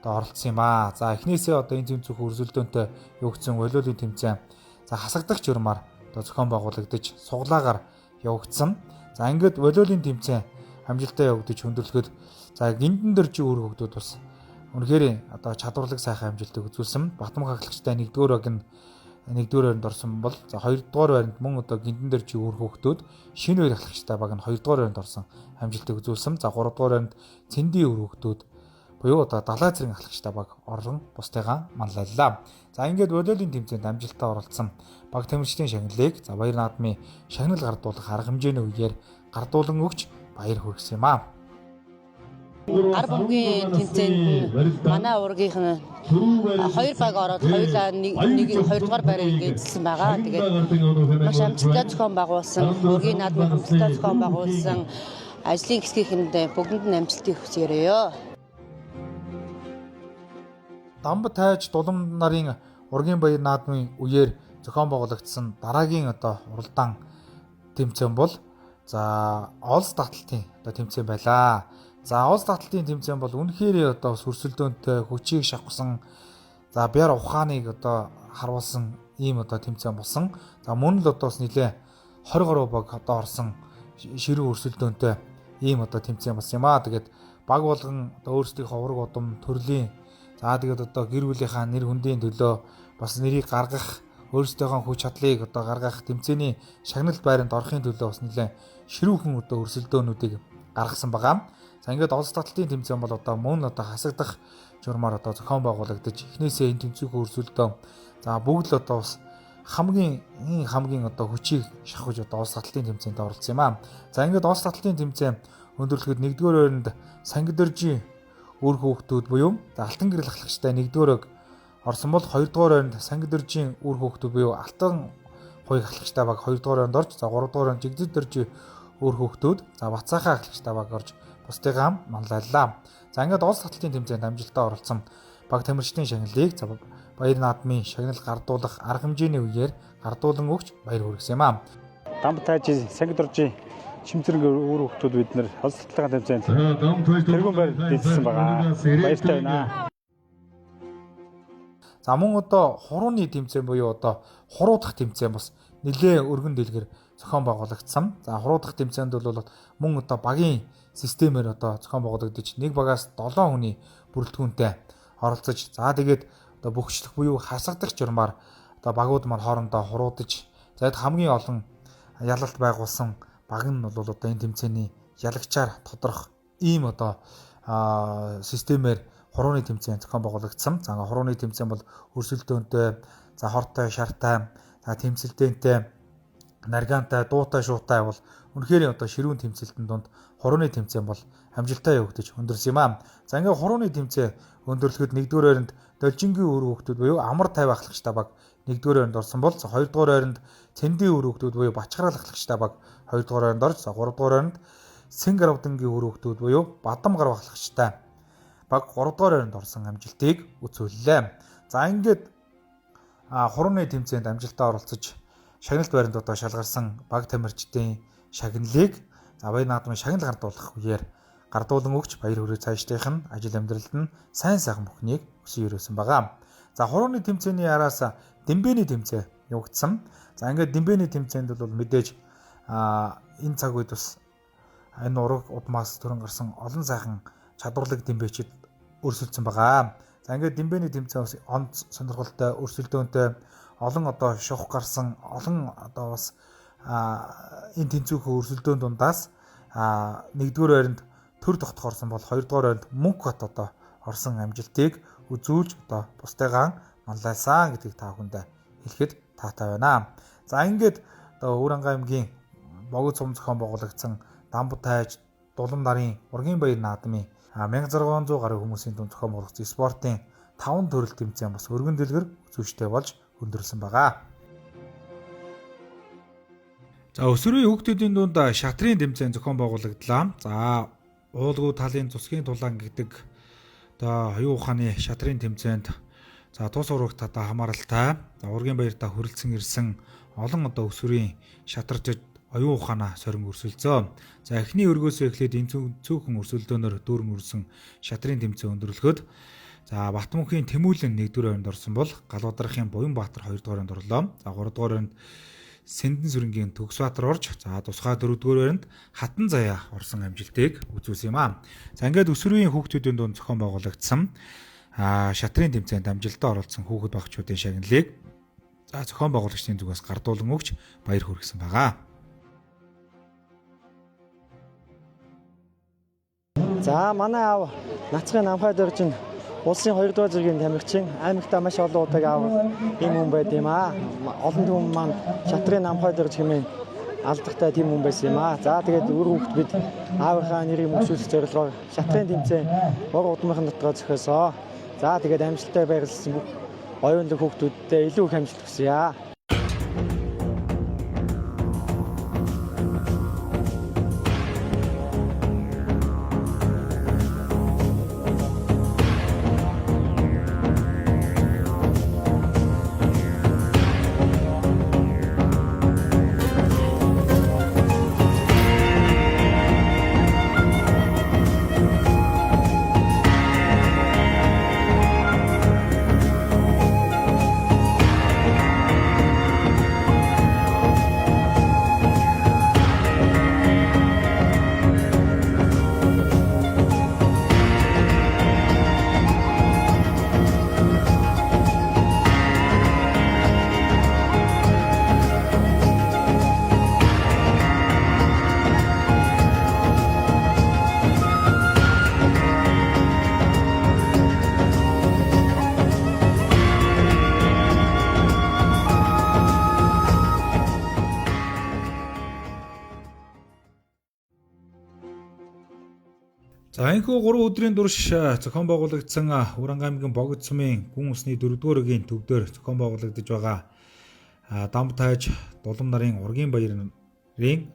одоо оролцсон юм аа. За эхнээсээ одоо энэ зэмцэх өрсөлдөөнтэй явагдсан волейболын тэмцээн за хасагдах журмаар одоо зохион байгуулагдаж суглаагаар явагдсан. За ингээд волейболын тэмцээн амжилттай явагдаж өндөрлөхөд за гиндэн дөржи үр хөвгдүүд бас үнэхээр одоо чадварлаг сайхан амжилтыг үзүүлсэн. Батмах ахлагчтай 1-р баг нь 1-р байранд орсон бол за 2-р байранд мөн одоо гиндэн дөржи үр хөвгдүүд шинэ үер ахлагчтай баг нь 2-р байранд орсон амжилтыг үзүүлсэн. За 3-р байранд цэндийн үр хөвгдүүд буюу одоо далай зэрэг ахлагчтай баг орон бусдыгаа манлайллаа. За ингээд волейболын тэмцээнд амжилттай оролцсон баг тамирчдын шагналыг за баяр наадмын шагнал гардуулах арга хэмжээний үеэр гардуулан өгч баяр хүргэсэн юм аа. Гар бөмбөгийн тэмцээнд манай ургийнх нь 2 баг ороод хоёулаа нэг хоёрдугаар байрыг ингээд эзэлсэн байгаа. Тэгээд маш амжилттай зохион байгуулсан, ургийн наадмын амжилттай зохион байгуулсан ажлын хэсгийнхэнд бүгдэнд нь амжилтыг хүсээрэй. Дамба тайж дулам нарын ургийн баяр наадмын үеэр зохион байгуулагдсан дараагийн одоо уралдаан тэмцээн бол за олс таталтын одоо тэмцээн байлаа. За олс таталтын тэмцээн бол үнэхээр одоо сүрсэлдөөнтэй хүчийг шавхсан за бяр ухааныг одоо харуулсан ийм одоо тэмцээн болсон. За мөн л одоо бас нэлээ 20 гаруй баг одоо орсон ширүүн өрсөлдөөнтэй ийм одоо тэмцээн болсон юм аа. Тэгээд баг болгон одоо өөрсдийнхөө ураг удам төрлийн за тэгээд одоо гэр бүлийнхаа нэр хүндийн төлөө бас нэрийг гаргах өөрсдийнхөө хүч чадлыг одоо гаргах тэмцээний шагнал байранд орохын төлөө бас нэлээ ширүүхэн одоо өрсөлдөөнүүдийг гаргасан байгаа. За ингээд олс таталтын тэмцээн бол одоо мөн одоо хасагдах журмаар одоо зохион байгуулагдаж эхнээсээ энэ тэмцээх өрсөлдөөн за бүгд л одоо бас хамгийн одоо хүчийг шахаж одоо олс таталтын тэмцээнд оролцсон юм аа. За ингээд олс таталтын тэмцээн өндөрлөхөд 1-р байранд Сангидөржийн үр хүүхдүүд буюу алтан гэрэл ахлагчтай 1-р орсон бол 2-р байранд Сангидөржийн үр хүүхдүүд буюу алтан хуйг ахлагчтай баг 2-р байранд орж за 3-р байранд Жигдэржийн үр хүүхдүүд за Бацаахаа ахлагчтай баг орж бусдыгаа манлайллаа. За ингээд олс таталтын тэмцээнд амжилттай оролцсон баг тамирчдын шагналыг за баяр наадмын шагнал гардуулах арга хэмжээний үеэр гардуулан өгч баяр хүргэсэн юм аа. Дамба тайж Сангидөржийн Чимцэрэг үр хүүхдүүд бид нэр олс таталтын тэмцээнд тэргүүн байр эзэлсэн байгаа. Баяртай байна. За мөн одоо хурууны тэмцээн буюу одоо хуруудах тэмцээн бас нэлээ өргөн дэлгэр зохион байгуулагдсан. За хуруудах тэмцээнд бол мөн одоо багийн системээр одоо зохион байгуулагдаж нэг багаас 7 хүний бүрэлдэхүүнтэй оролцож за тэгээд одоо бөхчлөх буюу хасагдах журмаар одоо багууд маань хоорондоо хуруудаж за хамгийн олон ялалт байгуулсан баг нь бол одоо энэ тэмцээний ялагчаар тодрох ийм одоо системээр хурууны тэмцээн зохион байгуулагдсан. За хурууны тэмцээн бол өрсөлдөөнтэй, за хортой, шартай, за тэмцэлдээнтэй, наргаантай, дуутай, шуутай бол үнэхээр одоо ширүүн тэмцэлтэн дунд хурууны тэмцээн бол амжилттай явагдаж өндөрсөн юм аа. За ингээ хурууны тэмцээн өндөрлөхөд 1-р байранд Должингийн үр хүүхдүүд буюу амар 50 ахлагчтай баг 1-р байранд орсон бол 2-р байранд Цэндийн үр хүүхдүүд буюу Бачгарал ахлагчтай баг 2-р байранд орж 3-р байранд Сэнгаравдангийн үр хүүхдүүд буюу Бадам гарав ахлагчтай баг 3-р байранд орсон амжилтыг үзүүллээ. За ингээд хурууны тэмцээнд амжилттай оролцож шагналт байранд одоо шалгарсан баг тамирчдын шагналыг за баяр наадмын шагнал гардуулах үеэр гардуулан өгч баяр хүрээ цаашлынх нь ажил амьдралд нь сайн сайхан бүхнийг хүсэн өрөөсөн байгаа. За хурууны тэмцээний араас дэмбэний тэмцээн явагдсан. За ингээд Дэмбэний тэмцээнд бол мэдээж энэ цаг үед бас энэ ураг удмаас төрөн гарсан олон сайхан чадварлаг дэмбэчид өрсөлдсөн байгаа. За ингээд Дэмбэний тэмцээн бас онц сонирхолтой өрсөлдөөнтэй олон одоо шух гарсан олон одоо бас энэ тэнцүүхэн өрсөлдөөн дундаас нэгдүгээр байранд төр тогтох орсон бол хоёрдугаар байранд мөнх бат одоо орсон амжилтыг үзүүлж одоо бусдыгаан манлайлсан гэдгийг та бүхэндээ хэлэхэд таатай байна. За ингээд одоо Өвөрангай аймгийн Богд сум зохион байгуулагдсан Дамб тайж Дулам нарын ургийн баяр наадмын 1600 гаруй хүмүүсийн дунд зохион байгуулагдсан спортын 5 төрөл тэмцээн бас өргөн дэлгэр үзүүштэй болж өндөрлсөн байгаа. За өсвөрийн хүүхдүүдийн дунд шатрын тэмцээн зохион байгуулагдлаа. За уулгүй талын цусгийн тулаан гэдэг одоо оюун ухааны шатрын тэмцээнд за тус урагт одоо хамааралтай за ургийн баяртаа хүрэлцэн ирсэн олон одоо өсвөрийн шатарчид оюун ухаанаа сорин өрсөлдсөө. За эхний өргөөсөө эхлээд энэ цөөхөн өрсөлдөөнөөр дүүрэн өрсөн шатрын тэмцээн өндөрлөхөд за Батмөнхийн Тэмүүлэн 1-р байранд орсон бол Галбадрахын Буянбаатар 2-р байранд орлоо. За 3-р байранд Сэндэн сүрэнгийн Төгсбаатар орж за тусгай 4-р байранд Хатан заяа орсон амжилтыг үзүүлсэн юм аа. За ингээд өсвөрийн хүүхдүүдийн дунд зохион байгуулагдсан шатрын тэмцээнд амжилттай оролцсон хүүхэд багчуудын шагналыг за зохион байгуулагчдын зүгээс гардуулан өгч баяр хүргэсэн байгаа. За манай аав Нацгийн Намхай дөржин улсын 2 дугаар зэргийн тамирчин аймагтаа маш олон удааг аав ийм хүн байд юм аа. Олон түмэн маань шатрын Намхай дөрж хэмээн алдартай тийм хүн байсан юм аа. За тэгээд үр хүүхэд бид аавынхаа нэрийг мөшүүлэх зорилгоор шатрын тэмцээн ураг удмынхан дотгоо зохиосоо. За тэгээд амжилттай байрлсан бүх оюунлаг хүүхдүүдтэй илүү их амжилт хүсье. За энэхүү 3 өдрийн турш зохион байгуулагдсан Уранг аймгийн Богд сумын гүн усны 4-р өгийн төвдөр зохион байгуулагдаж байгаа Дамб тайж Дулам нарын ургийн баярын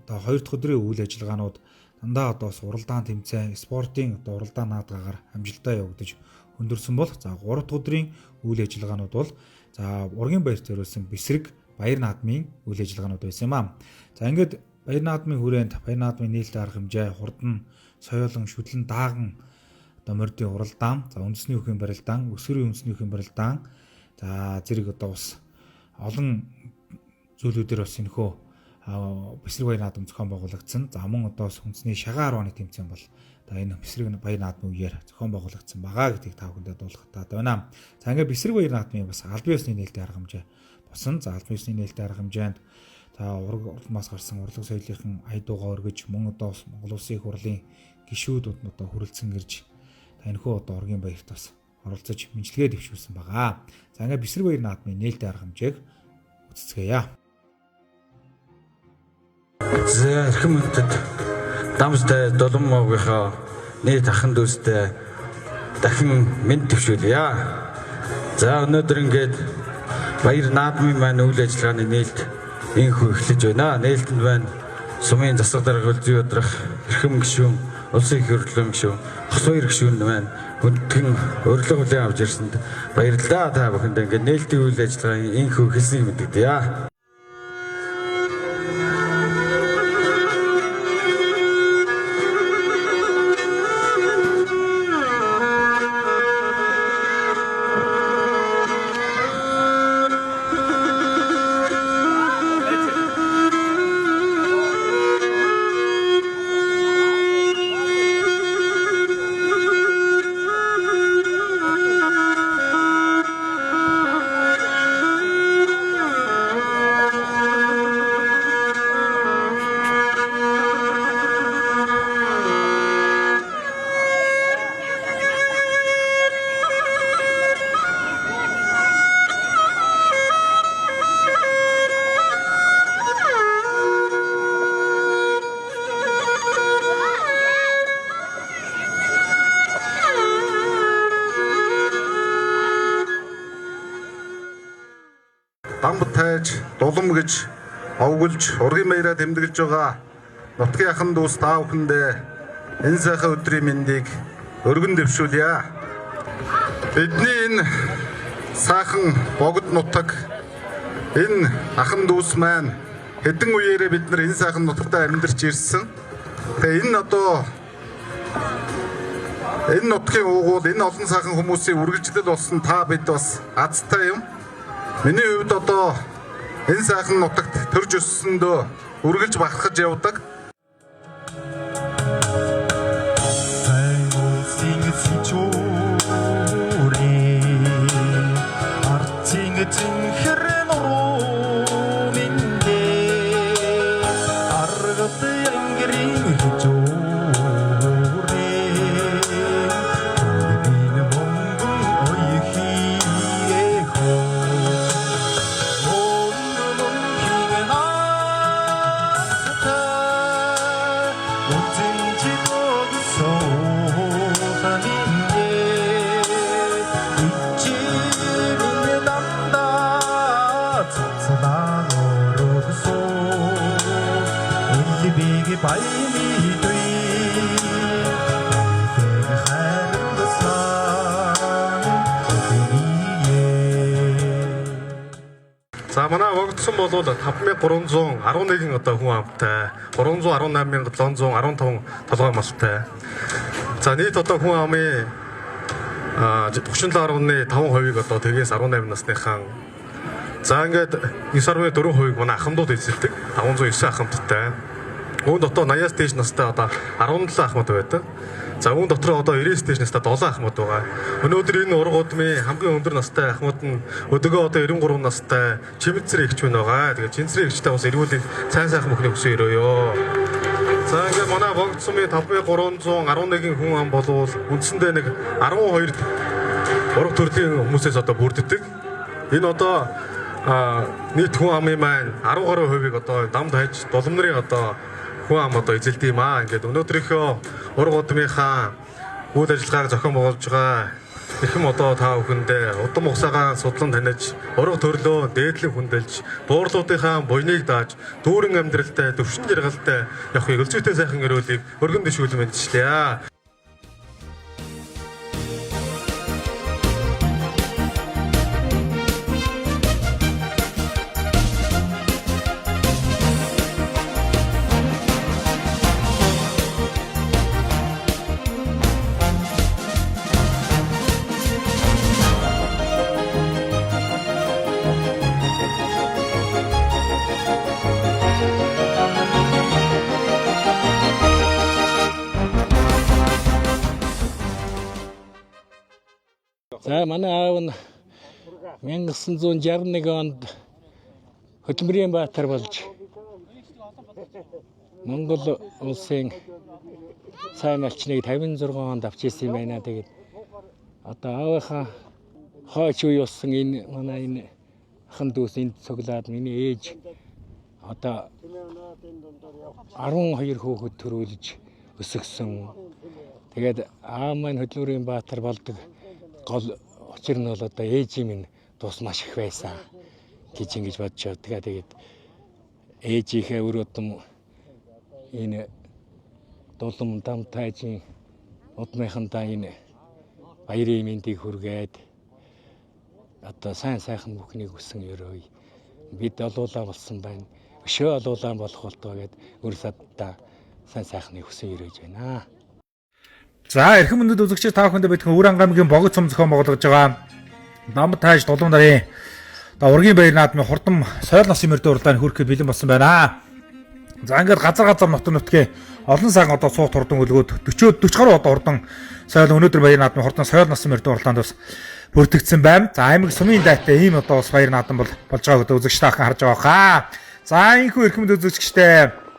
одоо 2 дахь өдрийн үйл ажиллагаанууд дандаа одоо бас уралдаан тэмцээн, спортын одоо уралдаан наадгаагаар амжилттай явагдаж өндөрсөн бол за 3 дахь өдрийн үйл ажиллагаанууд бол за ургийн баяр зориулсан бэсрэг баяр наадмын үйл ажиллагаанууд байсан юм аа. За ингээд баяр наадмын хүрээнд баяр наадмын нээлттэй арга хэмжээ, хурдан соёолон шүтлэн дааган одоо мордын уралдаан, за үндэсний үхийн барилдаан, өсвөрийн үндэсний үхийн барилдаан, за зэрэг одоо бас олон зүйлүүдээр бас энэхүү бэсрэг баяр наадам зохион байгуулагдсан. За мөн одоо бас үндэсний шагаан арваны тэмцээн бол одоо энэ бэсрэг баяр наадмын үеэр зохион байгуулагдсан байгаа гэдгийг та бүхэндээ дуулгах таатай байна. За ингээд бэсрэг баяр наадмын бас албан ёсны нээлттэй арга хэмжээ босон. За албан ёсны нээлттэй арга хэмжээнд за ураг улмаас гарсан урлаг соёлынхан ая дуугаа өргөж мөн одоо бас Монгол Улсын их хурлын гишүүд одоо хүрэлцэн ирж энэхүү одоо ургийн баярт бас оролцож мэдлэгээ дэвшүүлсэн байгаа. За ингээд бэсрэг баяр наадмын нээлттэй арга хэмжээг үздэцгээе. За эрхэм хүндэт Дамстай Дулам муугийнхаа нийт ахан дүүстэй дахин мэнд төвшүүлье. За өнөөдөр ингээд баяр наадмын маань үйл ажиллагааны нээлт инхүү эхлэж байна. Нээлтэнд байна сумын засаг дарга Хөлзий Удрах, эрхэм гишүүн, улсын их хурлын гишүүн, хос хоёр гишүүн маань хүндхэн урилга хүлээн авч ирсэнд баярлалаа. Та бүхэнд ингээд нээлтийн үйл ажиллагааны инхүү эхэлснийг мэдэгдэе. Дулам гэж овоглож ургийн баяраа тэмдэглэж байгаа нутгийн ахан дүүс та бүхэндээ энэ сайхан өдрийн мэндийг өргөн дэвшүүлье. Бидний энэ сайхан богд нутаг энэ ахан дүүс маань хэдэн үеэрээ бид нар энэ сайхан нутагтаа амьдарч ирсэн. Тэгээ энэ одоо энэ нутгийн уугуул энэ олон сайхан хүмүүсийн үргэлжлэл болсон та бид бас азтай юм. Миний хувьд одоо энэ сайхан нутагт төрж өссөндөө үргэлж бахархаж явдаг. За манай богдсон бол 5311 одоо хүн амтай, 318715 толгой малтай. За нийт одоо хүн амын 37.5%-ийг одоо тэгээс 18 насныхан. За ингээд 9.4%-ийг манай ахмадууд эзэлдэг. 509 ахмадтай. Үүн дотор 80-аас дээш настай одоо 17 ахмад байдаг. За үүн дотор одоо 90-ээс дээш настай 7 ахмад байгаа. Өнөөдөр энэ урга удмын хамгийн өндөр настай ахмад нь өдөгөө одоо 93 настай Чимэцэр эгч минь байгаа. Тэгээд Чимэцэр эгчтэй бас эргүүлэн сайн сайхан бүхний хүсэн өрөөё. За ингээд манай Богд сумын 5311 хүн ам болвол үндсэндээ нэг 12 ураг төрлийн хүмүүсээс одоо бүрддэг. Энэ одоо нийт хүн амын маань 10 гаруй хувийг одоо дам тайж дулам нарын одоо хүн ам одоо эзэлдэг юм аа. Ингээд өнөөдрийнхөө ураг удмынхаа үйл ажиллагааг зохион байгуулж байгаа эрхэм одоо та бүхэндээ удам хугацаагаа судлан таниж, ураг төрлөө дээдлэн хүндэлж, буурлуудынхаа буйныг дааж, дүүрэн амьдралтай, төвшин жаргалтай явахыг өлзийтэй сайхан өрөөлийг өргөн дэвшүүлэн мэдчилье. За манай аав нь 1961 онд Хөдөлмөрийн баатар болж Монгол улсын сайн малчныг 56 онд авч ирсэн юм байна. Тэгээд одоо аавынхаа хойч үе болсон энэ манай энэ ахан дүүс энд цуглаад миний ээж одоо 12 хүүхэд төрүүлж өсгсөн. Тэгээд аав маань Хөдөлмөрийн баатар болдог гол учир нь бол одоо ээжийн минь тус маш их байсан гэж ингэж бодож явдаг. Тэгээд ээжийнхээ үр удам энэ дулам дам тайжин удмынхандаа энэ баярын мэндийг хүргээд одоо сайн сайхан бүхнийг хүсэн өрөөе. Бид олуулаа болсон байна. Өшөө олуулаа болох болтугай гэд өр саддаа сайн сайхныг хүсэн өрөөж байна. За эрхэм мөндөд үзэгчид та бүхэндээ бэлтгэн Өвөр ангамгийн богд сум зохион байгуулж байгаа Нам тааж дулуун нарын одоо ургийн баяр наадмын хурдан соёл носын мөрдөө уралдааны хүрхэхэд бэлэн болсон байна. За ингээд газар газар нутаг нутгийн олон сайхан одоо суух хурдан өлгөөд 40 гаруй одоо хурдан соёл өнөөдөр баяр наадмын хурдан соёл носын мөрдөө уралдаанд бас бүртгэгдсэн байна. За аймаг сумын дайтай ийм одоо бас баяр наадам бол болж байгааг одоо үзэгч та бүхэн харж байгаа хаа. За энэхүү эрхэм мөндөд үзэгчдээ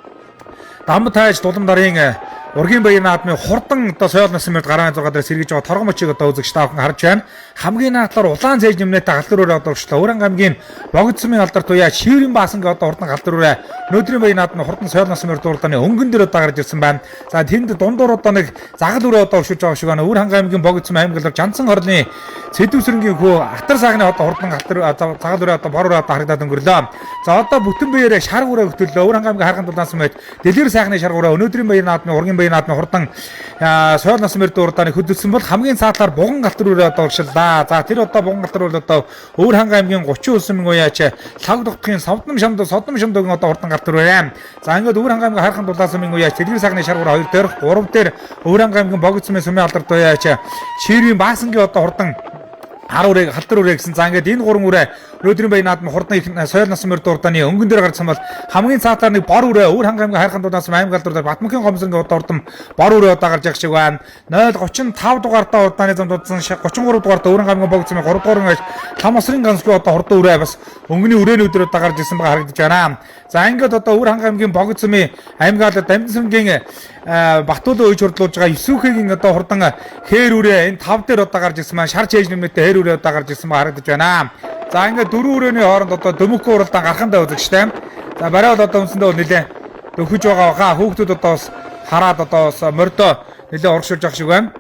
Дам тааж дулам нарын Ургийн баяр наадмын хурдан одоо соёл насан мөрд гарын 6 дээр сэргийж байгаа торгон мөчийг одоо үзэгч та бүхэн харж байна. Хамгийн наадлаар улаан цээж нэмнэтэй галдар өрөө одоо урагшлаа. Өөрэн гамгийн богд сумын алдар туяа шиvrийн баасанг одоо хурдан галдар өрөө өнөөдрийн баяр наадмын хурдан соёл насан мөрд уралдааны өнгөн дээр одоо гарч ирсэн байна. За тэнд дундуур одоо нэг загал өрөө одоо уршиж байгаа шиг байна. Өвөр хангай аймгийн богд сум аймаг алдар Жансан хорлын Сэдвсэрнгийн хүү Атар сайхны одоо хурдан галтар загал өрөө одоо бор өрөө одоо харагдаад өнгөрлөө. За одоо бүтэн биеэрээ шар өрөө хөтөллөө. Өвөр хангай аймгийн харган дулаан сумд дэлгэр сайхны шар өрөө өнөөдрийн баяр наадмын ургийн баяр наадмын хурдан соёл насан мөрд уралдааны хөдөлсөн бол хамгийн цаатлаар буган галтар өрөө одоо урагшлаа. За тэр одоо буган галтар өрөө одоо Өвөр хангай аймгийн 39 мөн уяач лав дутгийн савдам шамд содом шамдгийн одоо хурдан галтар өрөө. За ингээд Өвөр хангай аймгийн хархан дулаан сумын уяач дэлгэр сайхны шар өрөө 2 дээр 3 дээр Өвөр хангай аймгийн богд сумын сумын алдар туяач ширвийн баасангийн одоо хурдан хар үрээ халтар үрээ гэсэн. За ингээд энэ гурван үрээ өнөөдрийн баяр наадам хурдан их соёл насан мөрд урдааны өнгөн дээр гарсан бол хамгийн цаатаар нэг бор үрээ Өвөр хангай аймгийн хайрхан дулаан сум аймаг алдар Батмөнхийн гомсрын одоо урдам бор үрээ одоо гарч явах шиг байна. 035 дугаартаа урдааны зам дуудсан 33 дугаартаа Өвөр хангай аймгийн богд сумын 3 дугаар өнгөж лам осрын ганцгүй одоо хурдан үрээ бас өнгөний үрээнүүдээр одоо гарч ирсэн байгаа харагдаж байна. За ингээд одоо Өвөр хангай аймгийн богд сумын аймаг алдар Дамжинсангийн Батуулын үеж хурдлуулж байгаа Исүүхэгийн одоо хурдан хээр үрээ энэ 5 дээр одоо гарч ирсэн маань шар чээж нэмэтэй хээр үрээ одоо гарч ирсэн байгаа харагдаж байна. За ингээд дөрвөн өрөөний хооронд одоо дөмөкөн уралдаан гархандаа үзэгчтэй. За барай бол одоо үндсэндээ бол нэлээ дөхөж байгаа баха. Хүүхдүүд одоо бас хараад одоо бас мордоо нэлээ урагшуулж байгаа шиг байна.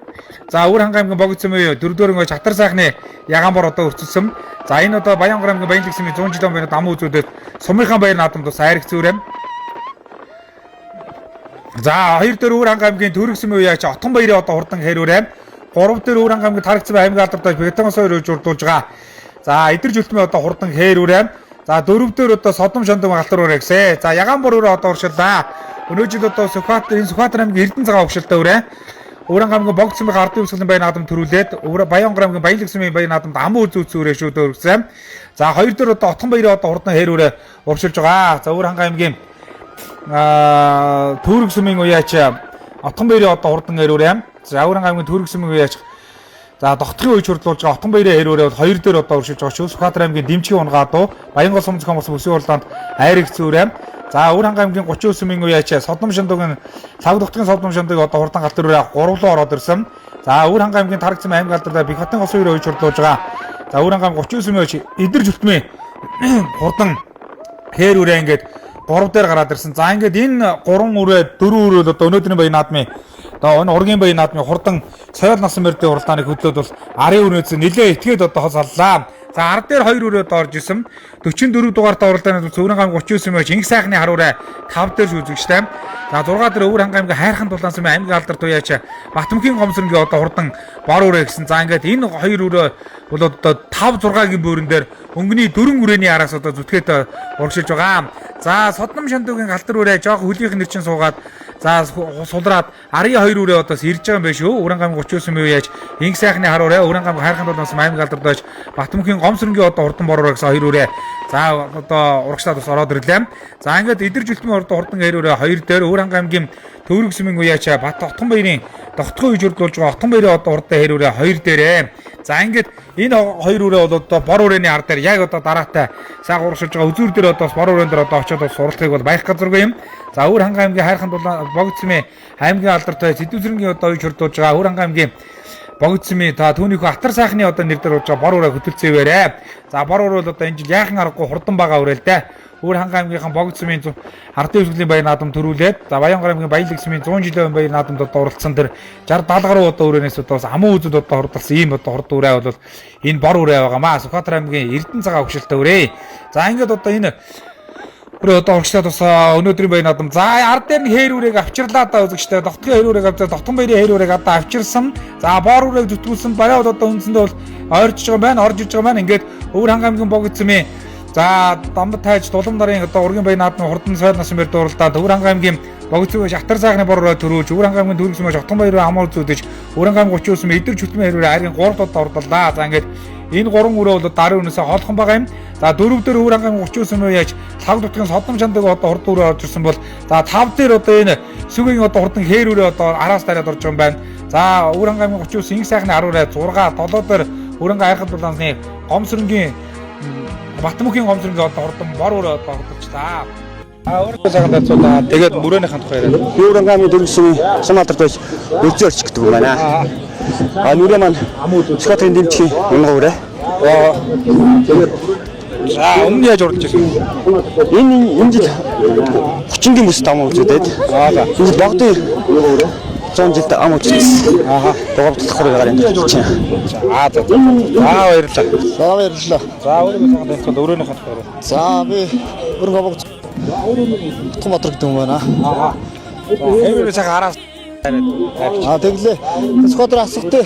За Өвөр хангай аймгийн богд сумын дөрөвдүгээр өнгөж хатар сайхны ягаан бор одоо өрцөлсөн. За энэ одоо Баянгар аймгийн Баянлаг сумын 100 жилийн баяр дамуу үзүүдэд сумынхаа баяр наадамд бас айрх зүрээ. За 2 дээр Өвөр хангай аймгийн Төрөг сумын үеач Отгон баярын одоо хурдан хэрүүрээ. 3 дээр Өвөр хангай аймгийн Тарагцсан аймгийн алдартай Бетон сойр үж урдуулж байгаа. За эдэр жүлтмээ одоо хурдан хэрүүрээ. За 4 дээр одоо Содом шондом галтар үрээ гэсэн. За ягаан бор өрөө одоо уршиллаа. Өнөө жил одоо Сүхбаатар энэ Сүхбаатар аймгийн Эрдэнэ цагаан уршилтаа өрөө. Өвөр хангай аймгийн богд сумын ардын үсгэлэн баяр наадам төрүүлээд Өвөр Баянгар аймгийн Баянлаг сумын баяр наадамд амуу үзүүц өрөө шүү дөрвсөн. За 2 дээр одоо Отгон баярын одоо хурдан хэрүүрээ уршилж байгаа. За Өвөр хангай аймгийн Төрөг сумын уяач Отгон баярын одоо хурдан хэрүүрээ. За Өвөр хангай аймгийн Төрөг сумын уяач за тогтхын үеж хурдлуулж байгаа Отгон баярын хэрүүрээ бол 2 дээр одоо уршилж байгаа шүү. Сүхбаатар аймгийн Дэмчгийн унгаа дуу Баянгол сум зохион болсон бүсийн уралдаанд айрыг зүрээ. За Өвөр хангай аймгийн 39 сумын уяач Содом шондогийн лав дутгийн Содом шондог одоо хурдан галт өрөө 3 руу ороод ирсэн. За Өвөр хангай аймгийн Тарагцсан аймаг алдраа Бихатын госын өрөө үеж хурдлуулж байгаа. За Өвөр хангай 39 сумын уяач эдэр зүтмээ хурдан хээр үрээ ингээд 3 дээр гараад ирсэн. За ингээд энэ 3 үрээ 4 үрээ бол одоо өнөөдрийн баяр наадмын одоо энэ ургийн баяр наадмын хурдан соёл насан мөрдийн уралдааныг хөдлөөд бол арын өрөөс нэлээ итгээд одоо хос аллаа. За ард дээр 2 өрөө орж исэн. 44 дугаартаа уралдааны Өвөр хангай 39 мөч инх сайхны харуурай 5 дээр шүүзэгчтэй. За 6 дээр Өвөр хангай аймгийн хайрхан дулаан сумын аймгийн алдар туяач Батмөнхийн гомсрынгийн одоо хурдан бор өрөө гэсэн. За ингээд энэ 2 өрөө бол одоо 5 6-гийн бөөрөн дээр өнгөний 4 өрөөний араас одоо зүтгээд урагшилж байгаа. За Содном шондогийн галтар өрөө жоох хөлийнх нэр чин суугаад за сулраад арын 2 өрөө одоо ирж байгаа юм байна шүү. Өвөр хангай 39 мөч яаж инх сайхны харуурай Өвөр хангай хайрхан дулаан сум аймгийн алдар туяач Батмөнхийн гомсрынгийн одоо хурдан бор өрөө гэсэн 2 өрөө. За одоо урагшлаад бас ороод ирлээ. За ингээд эдэр жүлтмийн хурдан хэрүүрээ 2 дээр Өвөр хангай аймгийн Төвөрөг сумын уяач Бат Отгон баярын тогтхой үеж хурдлуулж байгаа Отгон баярын одоо хурдан хэрүүрээ 2 дээрээ. За ингээд энэ 2 өрөө бол одоо бор өрөөний ар дээр яг одоо дараатай цаг урагшилж байгаа үзүүр дээр одоо бас бор өрөөн дээр одоо очиод бас суралцахыг бол байх газаргүй юм. За Өвөр хангай аймгийн хайрхан дулаан богд сумын аймгийн алдартай Сэдвсэрнгийн одоо үеж хурдлуулж байгаа Өвөр хангай аймгийн богд сумын та түүнийхөө атар сайхны одоо нэр дээр болж байгаа бор өрөө хөтөлцөөвээрээ. За бор өрөө бол одоо энэ жил яахан аргагүй хурдан байгаа өрөө л дээ. Өвөр хангай аймгийнхан богд сумын ардын үсгэлийн баяр наадам төрүүлээд за Баянгар аймгийн Баянлаг сумын 100 жилийн баяр наадамд одоо оролцсон тэр 60 70 гаруй одоо өрөөнөөс одоо бас амуу үзүүд одоо хурдалсан ийм одоо хурд өрөө бол энэ бор өрөө байгаамаа. Сүхбаатар аймгийн Эрдэнэ цагаан өгшөлтөй өрөө. За ингээд одоо энэ өрөө одоо урагшлаад бас өнөөдрийн баяр наадам. За ард дээр нь хээр үрээг авчирлаа да үзэгчтэй. Тогтгийн хээр үрээг авчирсан, Тогтон баярын хээр үрээг одоо авчирсан. За бор үрээг зүтгүүлсэн. Барай бол одоо үндсэндээ бол ойрч байгаа юм байна, орж иж байгаа юм байна. Ингээд Өвөр хангай аймгийн богд сумын за Дамбат тайж Дулам нарын одоо ургийн баяр наадмын хурдан соёл насан мөрд уралдаанд Өвөр хангай аймгийн богд сумын атар сайхны бор өрөө төрүүлж Өвөр хангай аймгийн Төрөг сумын Отгон баяр руу амуур зүүдэж Өвөр хангай аймгийн 39 сумын эдэр чүтмэн хэрүүрээ арийн 3 удаа урдаллаа. За ингээд энэ 3 өрөө бол дарын үнээсээ холхон байгаа юм. За 4 дээр Өвөр хангай аймгийн 39 сумын яаж лав дутгийн Содом чандаг одоо хурд өрөө орж ирсэн бол за 5 дээр одоо энэ сүгийн одоо хурдан хээр өрөө одоо араас дараад орж байгаа юм байна. За Өвөр хангай аймгийн 39 инх сайхны 10-аар 6 7 дээр Өвөр хангай хайрхан дулааны гомсрынгийн Батмөнхийн гомсрынгийн одоо хурдан бор өрөө одоо хурдалчлаа. А өөрөөр сайхан танилцуулаа. Тэгээд мөрөөнийхэн тухай яриад. Би Урангаамын дөрвсөн сум алдарт байж өлзий орч гэдэг юм байна. А нүрээ маань Скотрын дэмжих унгаа үрээ. Тэгээд за өмнө яаж уралж ирсэн? Энэ жил 30-гийн бүс ам үзүүлээд. Аа за. Энэ богдын 100 жилд ам үзүүлсэн. Ааха. Дугаар болохоор энэ чинь. За за. За баярлалаа. За баярлалаа. За өөрийгөө сайхан танилцуул өрөөнийхэн тухай яриад. За би Өргөн богд Томбатар гэдэг юм байна. Аа. Хэвээр сайхан араас яриад. Аа тэглээ. Скотер асахтай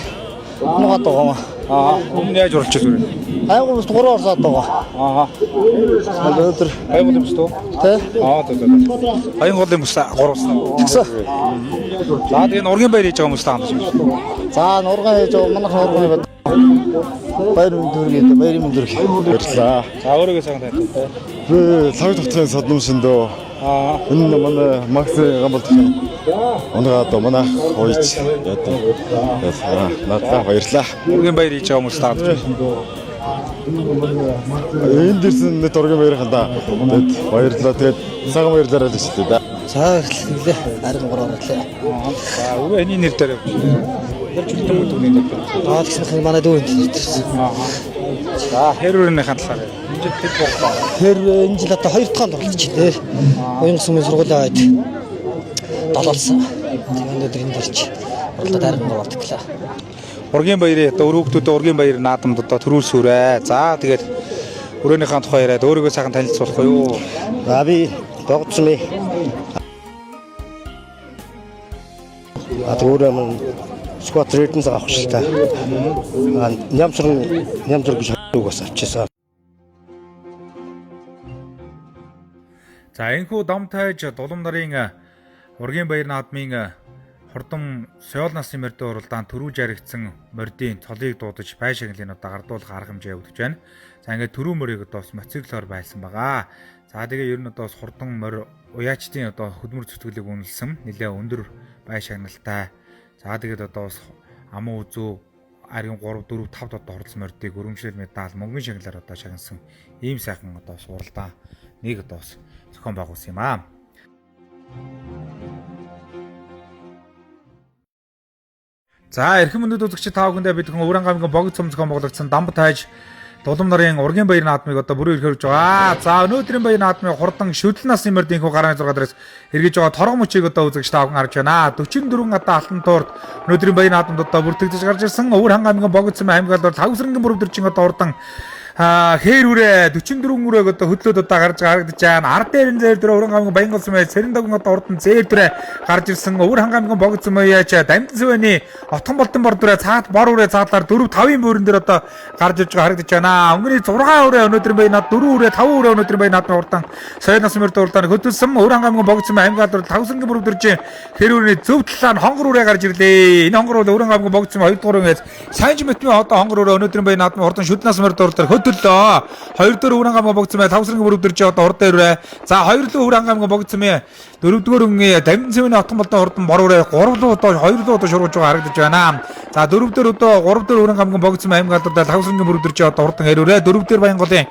нугаад байгаа юм. Аа. Өмнө яаж уралж ирсэн вэ? Аягүй бас 3 орсоод байгаа. Аа. Өнөөдөр Аян голын бүс үү? Тэ? Аа за за. Аян голын бүс 3 усан. Тэгсэн. За тэгээ нургийн баяр хийж байгаа хүмүүс та хамтарч байна. За нурган хийж байгаа манайх нурган байна. Баяр мэнд хүргэе. Баярын мэнд хүргэе. Баярлалаа. За өөрийгөө сайхан танилцуулаа. Би цагт хугацааны содном шөндөө. Аа. Энэ манай Макс Гамболт унгаа одоо манай хойч яадаг. Надлаа баярлалаа. Нургийн баяр хийж байгаа хүмүүс та хамтарч байна. Энд ирсэн нэг дургийн баярхан да. Тэгээд баярлалаа. Тэгээд цагаан баярлаарай л шүү дээ. За баярлалаа. Арга гурав орлоо. За өрөө энэний нэр дээр явж байна. Тэр чөлтөн гэдэг нэр дээр. Аа тэгсэн манай дүү энд ирсэн. За хэр өрөөнийхэн талаар. Энэ жил хэд боглоо? Тэр энэ жил одоо хоёр дахь орлож байна. Уян сумын сургуулийн хойд долоолсон. Тэгээ өнөөдөр энд ирж орлоод арга гурав болтглаа. Ургийн баярын одоо өр хүүхдүүдээ ургийн баяр наадамд одоо төрүүлсүүрээ. За тэгээд өрөөнийхэн тухай яриад өөрийгөө сайхан танилцуулах юу? За би богдсны А өөрөө мөн сквот рейднс авах шил та. А нямсран нямсар гэж үг бас авчихсан. За энэхүү дам тайж дулам нарын ургийн баяр наадмын хурдан сёол насны мордын уралдаанд төрүүж яригдсан мордын цолыг дуудаж бай шагналын одоо гардуулах арга хэмжээ явагдаж байна. За ингээд төрүү морийг одоо бас мотоциклоор байлсан байгаа. За тэгээ ер нь одоо бас хурдан морь уяачдын одоо хөдөлмөр зүтгэлийг үнэлсэн нэлээ өндөр бай шагналтай. За тэгээд одоо бас аман үзүү арийн 3 4 5 одоо оролцсон мордыг өрөмжлөл медаль мөнгөн шагналаар одоо шагнасан ийм сайхан одоо бас уралдаан нэг одоо бас зохион байгуулсан юм аа. За эрхэм мөндөд үзэгчид та бүхэндээ бид хүн Өвран гамгийн богд цом зохион байгуулагдсан дамб тайж дулам нарын ургийн баяр наадмыг одоо бүрэн эрхэрж байгаа. За өнөөдрийн баяр наадмын хурдан шүдэл насны мордын хүү гарын 6 дээрээс эргэж байгаа торгон мөчийг одоо үзэгч та бүхэн харж байна. 44 одоо алтан туурд өнөөдрийн баяр наадамд одоо бүртгэгдэж гарч ирсэн. Өвөр ханга аймгийн богд цом аймаг албаар Тавсрангийн бүрвдэрчин одоо хурдан хээр үрээ 44 үрээг одоо хөдлөөд одоо гарч харагдаж байна. Ард дээрэн зээр дөрөв Өвөр ханга аймгийн Баянголсон бай Цэрэн догон одоо урд нь зээр дүрээ гарч ирсэн. Өвөр ханга аймгийн богдсон маяач Дамдын сүвэний Отхон болтон бор дүрээ цаад бор үрээ цаадлаар 4 5-ын бөөрөн дээр одоо гарч ирж байгаа харагдаж байна. Өнгөний 6 үрээ өнөөдрийн баяр над 4 үрээ 5 үрээ өнөөдрийн баяр наадмын урдан соёл нас мөрд урдаан хөдөлсөн. Өвөр ханга аймгийн богдсон аймаг албар Тавсангийн бүрвдэржин хэр үрээ зөв талаа нь хонгор үрээ гарч ирлээ. Энэ хонгор үрээ Өвөр ханга аймгийн богдсон 2 дугаар үнгээс Санж мэтмийн одоо хонгор үрээ өнөөдрийн баяр наадмын урдан шүд нас мөрд урдаар хөдөллөө. Хоёр дээр Өвөр ханга аймгийн богдсон бай Тавсангийн бүрвдэржин одоо урд дээр үрээ. За хоёр лөө Өвөр ханга аймгийн богдсон мэ дөрөвдүгээр өнгийн Дамдын цэвний отхон болтон урдан бор үрээ гурав лөө одоо хоёр лөө одоо шургаж байгаа харагдаж байна. За дөрөвдүгээр одоо гурав дээр Өвөр ханга аймгийн богдсон аймаг албарда Тавсангийн бүрвдэржин одоо урдан эрүүрээ дөрөвдүгээр Баянголын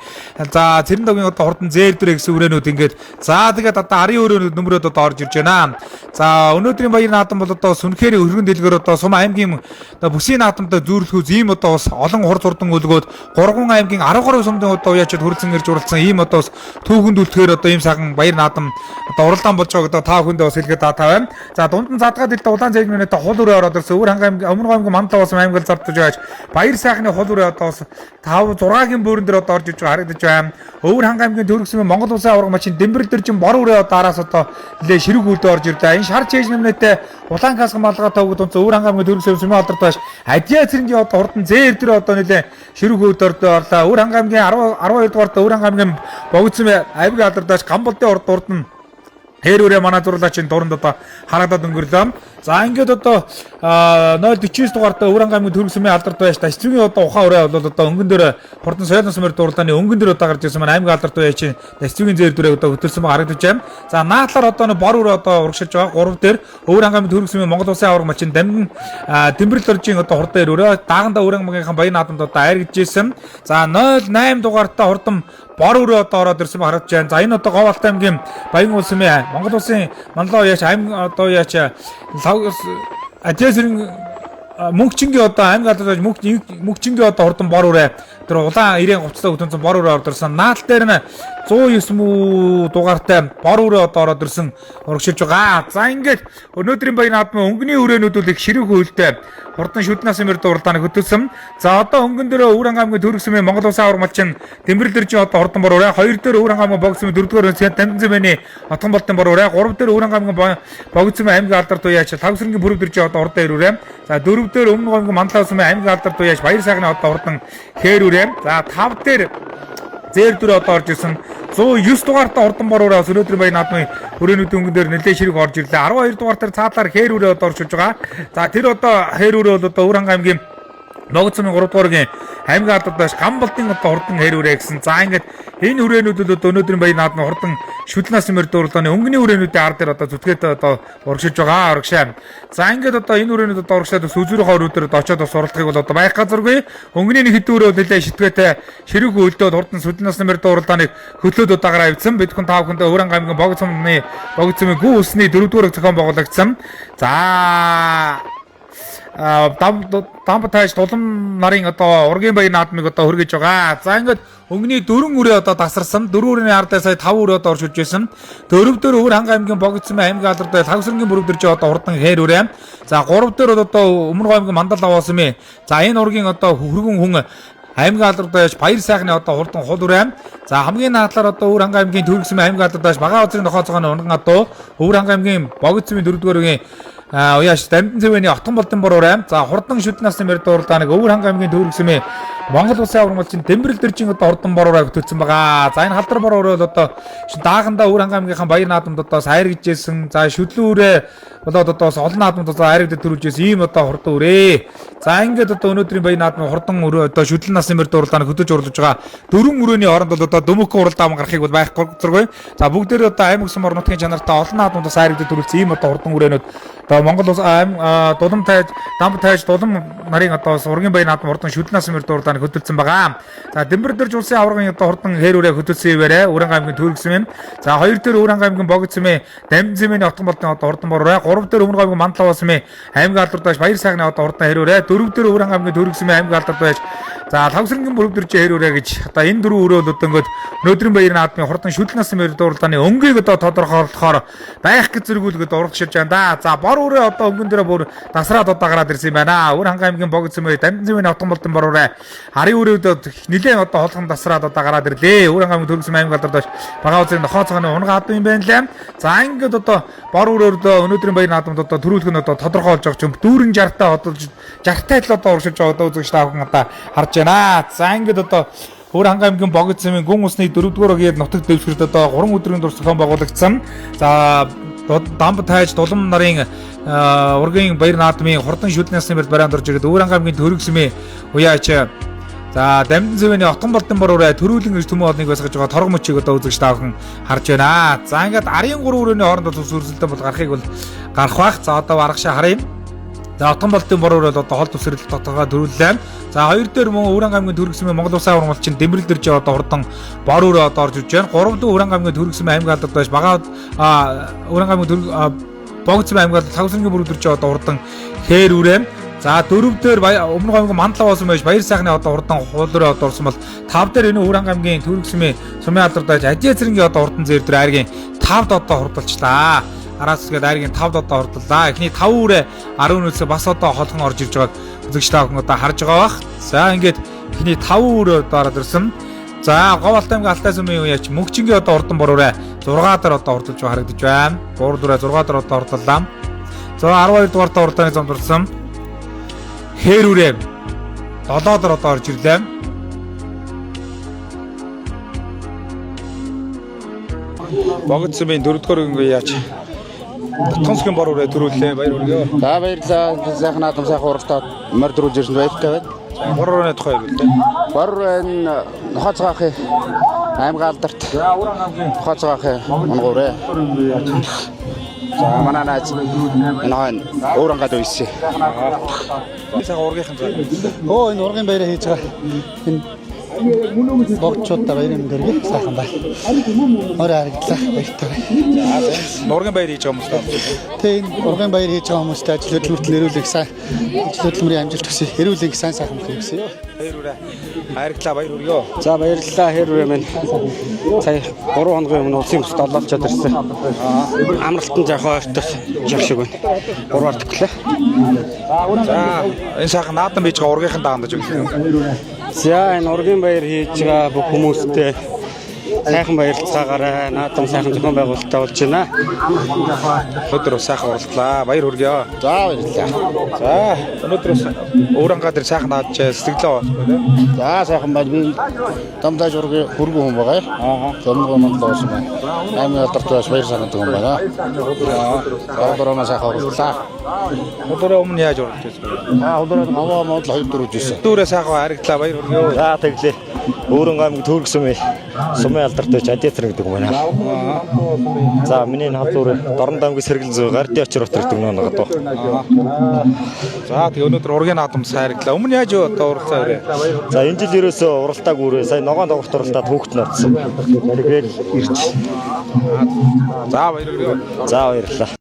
за Цэрэн догийн одоо хурдан зээр дүрээ гэсэн үрээнүүд ингээд за тэгээд одоо арын өрөөнүүд нөмрөөд одоо орж ирж байна. За өнөөдрийн баяр наадам бол одоо сүнхээр өргөн дэлгэр одоо сум аймгийн одоо бүсийн наадамтай зүүрлэхүүз ийм одоо бас олон хурц хурдан өлгөөд 3 аймгийн 13 сумын одоо уяачид хүрэлцэн ирж уралдсан ийм одоо бас түүхэн дүлтгэхээр одоо ийм сайхан баяр наадам одоо уралдаан болж байгааг одоо та бүхэндээ бас хэлгээд таа байна. За дунд нь задгаа дэлдэ улаан цайг минутаа хул үрээ ороод ирсэн. Өвөр ханга аймгийн өмнө аймгийн мандлаа болсон аймаг зардж байж баяр сайхны хул үрээ одоо бас 5 6-гийн бөөрөн дээр одоо орж иж байгаа харагдаж байна. Өвөр ханга аймгийн төрөксөн Монгол улсын аварга мачин Дэмбэрэл дэржин бор үрээ одоо араас одоо нэлээ ширэг үлдээ орж ирлээ. Энэ шар чээж нэмнэтэй улаан каск малгай тавгд унц өвөр ханга аймгийн төрөксөн сүмийн алдарт байж Адиа цэрэнгийн одоо хурдан зээр дээр одоо нэлээ ширэг үлдээ орлоо. Өвөр ханга аймгийн 10 12 дугаарт өвөр ханга аймгийн богдсон аймгийн алдарт байж Гамболдын урд урд нь хэр үрээ манай зурлаачийн дуранд одоо харагдаад өнгөрлөө. За ингээд одоо 049 дугаартаа Өвөр аймгийн Төрөг сүмийн алдарт байж Дашцүгийн одоо ухаан өрөө бол одоо өнгөн дээр хурдан соёл нас мөр дурлааны өнгөн дээр одоо гарч ирсэн маань аймгийн алдарт байж Дашцүгийн зээр дүрээ одоо хөтөлсөн баг харагдаж байна. За наадлаар одоо нэг бор өрөө одоо урагшилж байгаа. 3 дээр Өвөр аймгийн Төрөг сүмийн Монгол Улсын аварга малчин Дамгин Дэмбэрэл доржийн одоо хурдан өрөө дааганда Өвөр аймгийнхаа Баян наадамд одоо айргаж ирсэн. За 08 дугаартаа хурдан бор өрөө одоо ороод ирсэн баг харагдаж байна. За энэ одоо Говь Алтай аймгийн Баян улс сүмийн Монгол Улсын Манлай уяач аймаг одоо яач Ажээсрэн мөнхчингийн одоо аймаг алдар мөнхчингийн одоо хурдан бор үрээ тэр улаан ирээн говцлоо хөтөнцөн бор үрээ орд ирсэн. Наал дээр нь 109 мүү дугаартай бор үрээ одоо ороод ирсэн урагшилж байгаа. За ингээд өнөөдрийн баяр наадмын өнгөний үрээнүүд бол их ширүүх хөлтэй хурдан шүднаас мөр дурлалаа хөтөлсөн. За одоо өнгөн дээр Өвөр аймгийн Төрөг сүмийн Монгол Улсын аварга малчин Дэмбэрэл дэржийн одоо хурдан бор үрээ, 2 дээр Өвөр аймгийн Богд сүмийн 4 дугаар өнцгийн Дамдын зүмэний Отгон болтын бор үрээ, 3 дээр Өвөр аймгийн Богд сүмийн аймгийн алдар дуяач Лавсрэнгийн бүрв дэржийн одоо хурдан үрээ. За 4 дээр Өмнө аймгийн Мандлаа сүмийн аймгийн алдар дуяач Баяр сайхны одоо хурдан хээр үрээ. За 5 дээр зээр дүр одоо орж ирсэн. 109 дугаартаа хурдан бор үрээ өнөөдрийн баяр наадмын хүрээнүүдийн өнгөн дээр нэлээд ширэг орж ирлээ. 12 дугаар дээр цаадлаар хээр үрээ одоо орж ирж байгаа. За тэр одоо хээр үрээ бол одоо Өвөр аймгийн Богд сүмийн 3 дугааргийн аймгийн алдарт байж Гамболтын одоо хурдан хээр үрээ гэсэн. За ингээд энэ хүрээнүүд бол одоо өнөөдрийн баяр наадмын хурдан шүднаас мөр дурлалын өнгөний хүрээнүүдийн ар дээр одоо зүтгээд одоо урагшилж байгаа урагшаа. За ингээд одоо энэ хүрээнүүд одоо урагшлаад бас үзүүрийн өрөө дээр очиод бас суралцахыг бол одоо байх газаргүй. Өнгөний нэг хэдэн өрөө нэлээд шитгээтэй ширүүг өлдөөд хурдан сүднаас мөр дурлалыг хөтлөөд удаагаар авцсан. Бид хүн та бүхэндээ Өвөр аймгийн Богд сүмийн гүн усны 4 дугаар зохион байгуулагдсан. За дамп тааш дулам нарын одоо ургийн баяр наадмыг одоо хөргөж байгаа. За ингээд өнгөний 4 өрөө одоо тасарсан. 4 өрөөний ардаа сая 5 өрөө одоо оршиж байсан. 4 дээр Өвөр хангай аймгийн Богд сүмийн аймгийн алдар дээр Лавсрэнгийн бүрв дэржээ одоо хурдан хээр өрөө. За 3 дээр одоо Өмнө аймгийн Мандал аваа сүмийн. За энэ ургийн одоо хөргөн хүн аймгийн алдар даяаш Баяр сайхны одоо хурдан хул үрээ. За хамгийн наадлаар одоо Өвөр хангай аймгийн Төрөг сүмийн аймгийн алдар даяаш Багаан газрын нохоо цогооны унган адуу Өвөр хангай аймгийн Богд сүмийн 4 дугаар үеийн уяаш Дамдын цэвэний Отгон болдын бор үрээ. За хурдан шүднаас мэр дурлалаа нэг Өвөр хангай аймгийн Төрөг сүмийн Монгол Улсын аварга малчин Дэмбэрэл дэржин одоо хурдан бор үрээ хөтөлсөн байгаа. За энэ халдар бор үрээ бол одоо даагандаа Өвөр хангай аймгийнхаа Баяр наадамд одоо сайргажсэн. За шүдлэн үрээ болоод одоо бас олон наадамд одоо айрагдад төрүүлж байсан ийм одоо хурдан үрээ. За ингээд одоо өнөөдрийн баяр наадмын хурдан өрөө одоо шүдлэн насны мөр дурлалаа хөтөж урлаж байгаа дөрвөн өрөөний оронд бол одоо дөмөкөн уралдаан гарахыг бол байхгүй зургүй. За бүгдээр одоо аймаг сум орон нутгийн чанартай олон наадамд бас айрагдад төрүүлсэн ийм одоо хурдан өрөөнүүд одоо Монгол улс дулам тайж дамп тайж дулам нарын одоо ургийн баяр наадам хурдан шүдлэн насны мөр дурлалаа хөтөлсөн байгаа. За Дэмбэр дэрж улсын аваргын одоо хурдан хээр өрөө хөтөлсөн ивэрэ Өвөр аймгийн Төрөг сүм. За 2 дээр Өвөр аймгийн Богд сүмийн Дамдын сүмийн Отгон болдын одоо хурдан бор өрөө, 3 дээр Өмнө аймгийн Мандлаа сүмийн аймгийн алдар доош Баяр сайхны одоо хурдан хээр өрөө, 4 дээр Өвөр аймгийн Төрөг сүмийн аймгийн алдар доош за Лавсрэнгийн бүрв дэржээ хээр өрөө гэж одоо энэ дөрвөн өрөө бол одоо ингээд өнөөдрийн баяр наадмын хурдан шүдэл насны мөр дурлалын өнгийг одоо тодорхойлохоор байх гэж зэргүүлгээд урагшилж байна да. За бор өрөө одоо өнгөн дээр бүр дасраад одоо гараад ирсэн юм байна. Өвөр хангай аймгийн Богд сүмийн Дамдын сүмийн Отгон болдын бор өрөө арын өрөөд нилээн одоо холхон дасраад одоо гараад ирлээ. Өвөр хангай аймгийн Төрөг сүмийн аймгийн алдар доош Багаан газрын нохоо цагааны унга адуу юм байна лээ. За ингээд одоо бор өрөөд өнөөдрийн баяр наадамд одоо төрүүлэх нь одоо тодорхойлж байгаа юм. Дүүрэн 60-таа одолж 60-таа л одоо урагшилж байгаа одоо үзэгч та бүхэн одоо харж байна. За ингээд одоо Өвөр хангай аймгийн Богд сүмийн гүн усны 4 дугаар өгийн нутаг дэвсгэрт одоо 3 өдрийн турш зохион байгуулагдсан. За дамп тайж дулам нарын ургийн баяр наадмын хурдан шүдний насны мөрд бараанд орж ирээд Өвөр хангай аймгийн Төрөг сүмийн уяач за Дамдын цэвэний Отгон болдын бор үрээ төрүүлэн гэж төмөн олныг басгаж байгаа торго мөчийг одоо үзэгч та бүхэн харж байна. За ингээд арын 3 өрөөний хооронд бол сүрсэлдэн бол гарахыг бол гарах бах. За одоо аргашаа харъя. За Отгон болдын бор өрөө одоо хол төсрөл тодорхой төрүүллээ. За 2 дээр мөн Өвөр аймгийн Төрөг сүмийн Монгол Улсын аварга малчин Дэмбэрэл дэржээ одоо хурдан бор өрөө одоо орж ирж байна. 3 дээр Өвөр аймгийн Төрөг сүмийн аймгийн алдар доош Багаан Өвөр аймгийн Төрөг Богд сүмийн аймгийн алдар Лавсрэнгийн бүрв дэржээ одоо хурдан хээр үрээ. За 4 дээр Өмнө аймгийн Мандлаа болсон байж Баяр сайхны одоо хурдан хууль өрөө одоо орсон бол 5 дээр энэ Өвөр аймгийн Төрөг сүмийн сумын алдар доош Ажээ цэрэнгийн одоо хурдан зээр дээр айргийн 5-д одоо хурдалчлаа. Араас үсгээд айргийн 5-д одоо хурдлаа. Эхний 5 үрээ 10 нөөцөө бас одоо холхон орж ирж байгааг үзэгч та бүхэн одоо харж байгаа бах. За ингээд эхний 5 үрээ одоо ороод ирсэн. За Говь Алтай аймгийн Алтай сүмийн үеч Мөнхчингийн одоо хурдан бор үрээ 6 дээр одоо хурдалж байгаа харагдаж байна. 3 дүрээ 6 дээр одоо хурдлаа. За 12 дугаартаа хурдааны замд орсон. Хээр үрээ 7 дээр одоо орж ирлээ. Богд сүмийн 4 дугаар өнгө яаж Тутгансгийн бор үрээ төрүүллээ. Баяр хүргэе. За баярлалаа. Сайхан наадам сайхан уралдаад морь дөрүүлж ирсэнд баяртай байна. Бор үрээний тухай ярил дээ. Бор энэ Нохойцгаахын аймаг алдарт Нохойцгаахын унгуурэ. За манай найз энэ хойно өөр ангад үйсэн. Сайхан ургийнхан заа. Өө энэ ургийн баяраа хийж байгаа. Энэ богчуудаа баярын мэнд өргөе. Сайхан бай. Орой харагдлаа. Баяртай бай. За ургийн баяр хийж байгаа хүмүүстээ. Тэ энэ ургийн баяр хийж байгаа хүмүүстээ ажил хөдөлмөрт нэрүүлэх сайн ажил хөдөлмөрийн амжилт хүсье. Эрүүл энх сайн сайхан бүхийг хүсье. Баяр хүрээ. Хайрглаа баяр хүргэе. За баярлалаа хэр үрээ минь. Сая 3 хоногийн өмнө улсын бүсд олоолчод ирсэн. Амралт нь жоохон ойртол жах шиг байна. 3-аар төгөлээ. За энэ сайхан наадам хийж байгаа ургийнхан даандаж өгсөн. За энэ ургийн баяр хийж байгаа бүх хүмүүстээ сайхан баярлцгаагаарай. Наадам сайхан зохион байгуулалттай болж байна. Өнөөдөр бас сайхан уралдлаа. Баяр хүргэе. За баярлалаа. За өнөөдөр бас өөр ангаа дээр сайхан наадж сэтгэлээ олохгүй тий. За сайхан байна. Би дамдаа жургийн хүргэн хүн байгаа. Аа. Зомгоо манд болсон байна. Аймгийн алдарт бас баяр санаадаг хүн байна. За сайхан уралдлаа. Өдрөө өмнө яаж уралдаж байсан бэ? Аа өдрөө аваа мод 2 4 жисэн. Дүүрээ сайхан харагдлаа баяр хүргэе. За тэглээ. Өөрөнгө аймаг Төрг сумын сумын алдарт байж Адиатар гэдэг юм байна. За миний энэ халдвар Дорн дамгийн сэргэлэн зүй Гардын очир отор гэдэг нөө нэг доо. За тэгээ өнөөдөр ургийн наадам сайрагдлаа. Өмнө яаж одоо уралцаа өрөө? За энэ жил ерөөсөө уралтаагүй өрөө. Сая ногоон догт уралтаад хүүхэд нь орсон. Тэгэл ирч. За баяр хүргэе. За баярлалаа.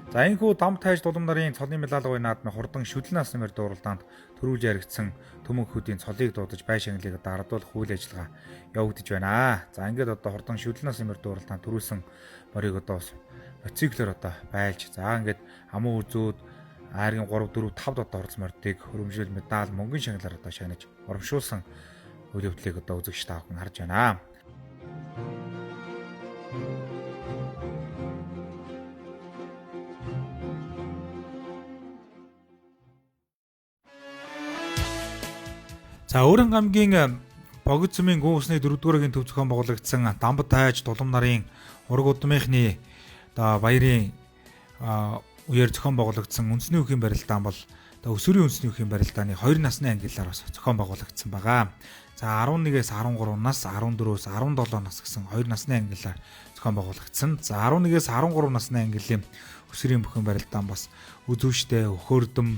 За энэхүү дам тайж дулам нарын цолын мэлалгын наадмын хурдан шүлэн насны мөр дууралдаанд төрүүлж яригдсан төмөнхүүдийн цолыг дуудаж бай шагналыг дардуулах үйл ажиллагаа явагдаж байна. За ингээд одоо хурдан шүлэн насны мөр дууралдаанд төрүүлсэн морийг одоо бас мотоциклээр одоо байлж за ингээд амуу үзүүд айргийн 3 4 5 одоо оролцсон мордыг хөрөмжлөл медаль мөнгөн шагналаар одоо шагнаж урамшуулсан үйл явдлыг одоо үзэгч та бүхэн харж байна. За Өөрөн гамгийн Богд сүмийн гүн усны 4-р төв зохион байгуулагдсан Дамбад тайж Дулам нарын ураг удмынхны одоо баярын үеэр зохион байгуулагдсан үндэсний үхийн барилдаан бол одоо өсвөрийн үндэсний үхийн барилдааны 2 насны ангиллаар бас зохион байгуулагдсан байгаа. За 11-ээс 13 нас, 14-өөс 17 нас гэсэн 2 насны ангиллаар зохион байгуулагдсан. За 11-ээс 13 насны ангиллын өсвөрийн бүхэн барилдаан бас үзүүштэй, өхөрдөм,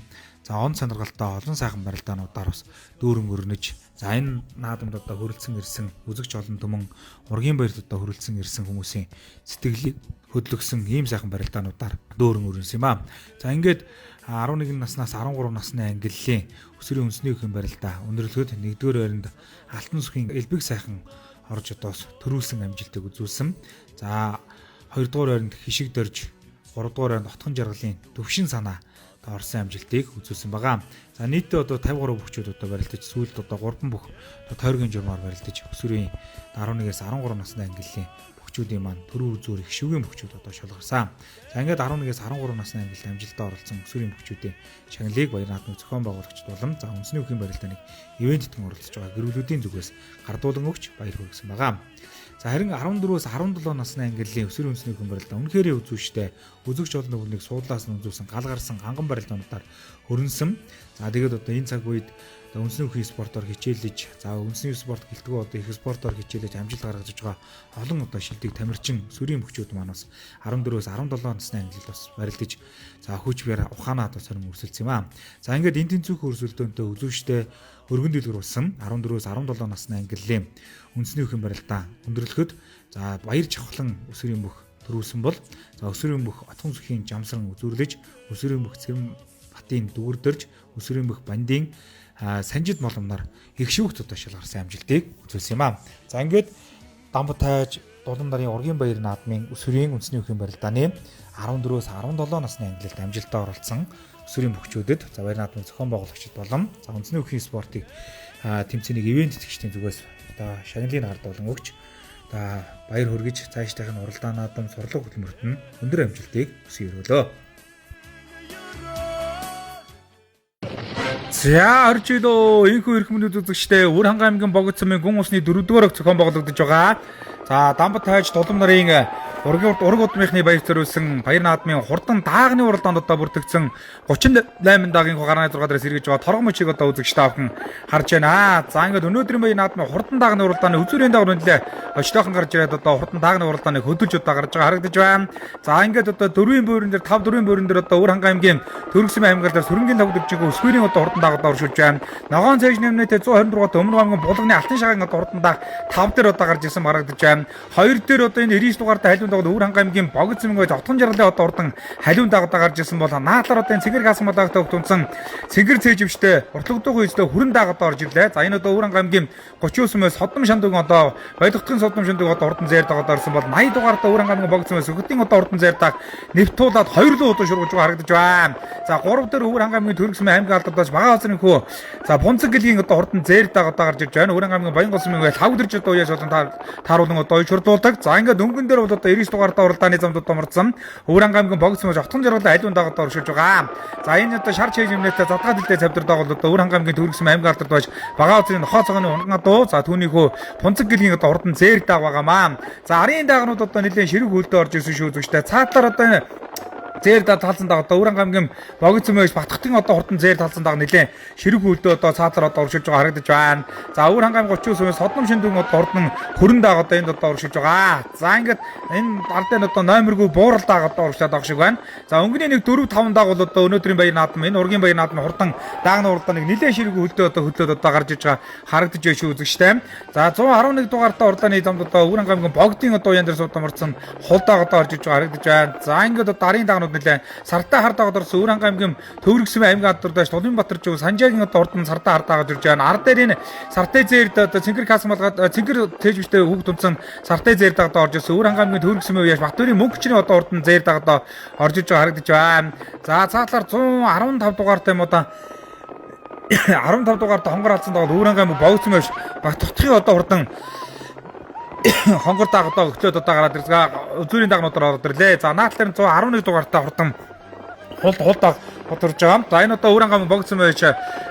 за он сонирхолтой олон сайхан барилдаануудаар бас дүүрэн өрнөж за энэ наадамд одоо хөрөлдсөн ирсэн үзэгч олон түмэн ургийн баярт одоо хөрөлдсөн ирсэн хүмүүсийн сэтгэлийг хөдлөгсөн ийм сайхан барилдаануудаар дүүрэн өрнөсөн юм аа. За ингээд 11 наснаас 13 насны ангиллын өсвөрийн үндэсний үхийн барилдаа өндөрлөхөд 1-р байранд Алтан сүхийн элбэг сайхан орж одоос төрүүлсэн амжилтыг үзүүлсэн. За 2-р байранд Хишиг дөрж, 3-р байранд Отхон жаргалын төвшин санаа орсон амжилтыг үзүүлсэн байгаа. За нийтдээ одоо 53 бүхчүүд одоо барилдаж сүүлд одоо 3 бүх тойргийн журмаар барилдаж өсвөрийн 11-ээс 13 насны ангиллын бүхчүүдийн маань төрийн үзүүр их шүгийн бүхчүүд одоо шалгарсан. За ингээд 11-ээс 13 насны ангилд амжилттай оролцсон өсвөрийн бүхчүүдийн шагналыг баяр наадмын зохион байгуулагчид болон за үндэсний үхийн барилдааныг ивент тэтгэн оролцож байгаа гэр бүлүүдийн зүгээс гардуулан өгч баяр хүргэсэн байгаа. За харин 14-өөс 17 насны ангиллын өсвөрийн үндэсний үхэн барилдаа үнэхээр үзүүштэй үзэгч олон хүнийг суудлаас нь үзүүлсэн гал гарсан ганган барилдаануудаар хөрөнсөн. За тэгээд одоо энэ цаг үед одоо үндэсний үхийн спортоор хичээлж, за үндэсний спорт гэлтгүү одоо их спортоор хичээлж амжилт гаргаж байгаа олон одоо шилдэг тамирчин сүрийн бөхчүүд маань бас 14-өөс 17 насны ангилалд бас барилдаж за хүч бэр ухаанаа одоо сорин өрсөлдсөн юм аа. За ингээд энэ тэнцвэрх өрсөлдөөнтэй үзүүштэй өргөн дэлгэр болсон 14-өөс 17 насны ангиллын үндэсний үхэн барилдаа өндөрлөхөд за баяр чавхлан өсвөрийн бүх төрүүлсэн бол за өсвөрийн бүх отхон сүхийн жамсран үзүүрлэж өсвөрийн бүх цэвэн батын дүүрдэрж өсвөрийн бүх бандын санжид моломноор их шүүхт одоо шалгарсан амжилтыг үзүүлсэн юм аа. За ингээд дамб тайж Дулам нарын ургийн баяр наадмын өсвөрийн үндэсний үхэн барилдааны 14-өөс 17 насны ангилалд амжилттай оролцсон өсвөрийн бөхчүүдэд за баяр наадмын зохион байгуулагчид болон за үндэсний үхийн спортыг тэмцээнийг ивент тэтгэгчдийн зүгээс одоо шагналыг гардуулан өгч одоо баяр хүргэж цааштайх нь уралдаан наадам сурлага хөдөлмөрт нь өндөр амжилтыг хүсэн өрөөлөө. За орж илөө энхүү эрх мэндүүд үзэгчдээ Үр хангай аймгийн Богд сумын гүн усны 4-р зохион байгуулагдаж байгаа. За Дамбат тайж Дулам нарын Ургийн урд ураг удмынхны баяр зориулсан баяр наадмын хурдан даагны уралдаанд одоо бүртгэгдсэн 38 даагийн гарааны 6 дээрээс эргэж байгаа торгон мөчийг одоо үзэгч та бүхэн харж байна. За ингээд өнөөдрийн баяр наадмын хурдан даагны уралдааны үзүүрийн дагуу нэлээ очтойхон гарч ирээд одоо хурдан даагны уралдааныг хөдөлж одоо гарч байгаа харагдаж байна. За ингээд одоо дөрвийн буурин дээр 5 дөрвийн буурин дээр одоо Өвөр хангай аймгийн Төрөг сүмийн аймгаар дээр Сүрэнгийн тавд дөржиг өсгөрийн одоо хурдан дааг одоо оршуулж байна. Ногоон цээж нэмнэтэй 126 Өмнө аймгийн Булганы Алтан шагаан одоо хурдан дааг 5 дээр одоо гарч ирсэн харагдаж байна. 2 дээр одоо энэ 99 дугаартай халиун дагуу Өвөр хангай аймгийн Богд сүмэн гэж Отгон жаргалын одоо хурдан халиун дааг одоо гарч ирсэн бол наадлаар одоо энэ цэнгэр гасан малаагтай тунцсан цэнгэр цээжвчтэй уртлагдуугийн эзлээ хүрэн дааг одоо орж ирлээ. За энэ одоо Өвөр хангай аймгийн 39 сүмээс Содом шандугийн одоо Баядгатын Содом шандуг одоо хурдан зээр дааг одоо орсон бол 80 дугаартай Өвөр хангай аймгийн Богд сүмээс Сөхөтийн одоо хурдан зээр дааг нэвтуулаад 2 руу одоо шургаж байгаа харагдаж байна. За 3 дээр Өвөр хангай аймгийн Төрөг сүмийн аймгийн алдартай Багаан газрын хүү за Бунцэг гэлгийн одоо хурдан зээр дааг одоо гарч ирж байна. Өвөр хангай аймгийн Баянгол сүмийн лавгдэрч одоо уяас болон тааруулан одоо уяж хурдуулдаг. За ингээд өнгөн дээр бол одоо 99 дугаартай уралдааны замд одоо мордсон. Өвөр хангай аймгийн Богд сүмээс Отгон жаргалын алиун дааг одоо оршиж байгаа. За энэ одоо шар чийж юмнээтэй задгаа дэлтэй цавдар дагуул одоо Өвөр хангай аймгийн Төрөг сүмийн аймгийн алдартай байж Багаан газрын нохоо цагааны унган адуу за түүний хүү Пунцэг гэлгийн одоо хурдан зээр дааг байгаамаа. За арын даагнууд одоо нэлээд ширэг хөлдөө орж ирсэн шүү үзэгчтэй. Цаатлаар одоо энэ зээр даа талсан даг одоо Өвөр хангай аймгийн Богд сүмээс Батхтын одоо хурдан зээр талсан даг нэлээд ширэг хөлдөө одоо цаатлаар одоо оршиж байгаа харагдаж байна. За Өвөр хангай аймгийн 39 сүмээс Содном шиндүн одоо хурдан хөрөн даг одоо энд одоо оршиж байгаа. За ингээд энэ ардын одоо номергүй буурал даг одоо оршоод байгаа шиг байна. За өнгөний нэг 4 5 даг бол одоо өнөөдрийн баяр наадам энэ ургийн баяр наадам хурдан даагны уралдааныг нэлээд ширэг хөлдөө одоо хөдлөөд одоо гарч иж байгаа харагдаж байна шүү үзэгчтэй. За 111 дугаартай уралдааны замд одоо Өвөр хангай аймгийн Богдын одоо уян дээр суудам орсон хулдааг одоо орж иж байгаа харагдаж байна. За ингээд одоо арын даагнууд нэлээ сартай хар дагаад орсон Өвөр хангай аймгийн Төвөрг сүмийн аймгийн алдартай Тулын Батаржуу Санжаагийн одоо урд нь сартай хар дагаж ирж байна. Ар дээр энэ сартай зээрд одоо цэнгэр кас малгаад цэнгэр тээжвчтэй хүүхд тунцсан сартай зээр дагаад орж ирсэн Өвөр хангай аймгийн Төвөрг сүмийн үеэс Батөрийн мөнгөчний одоо урд нь зээр дагаад орж иж байгаа харагдаж байна. За цаатлаар 115 дугаартай юм одоо 15 дугаартай хонгор алдсан дагуул Өвөр хангай аймгийн Богд сүмээс Батхтахын одоо хурдан хонгор дааг одоо өглөөд одоо гараад ирсэн. Үзүүрийн дагнуудаар ороод ирлээ. За наадлаар нь 111 дугаартай хурдан хул даг бодорж байгаа. За энэ одоо Өвөр хангай аймгийн Богд сүмээс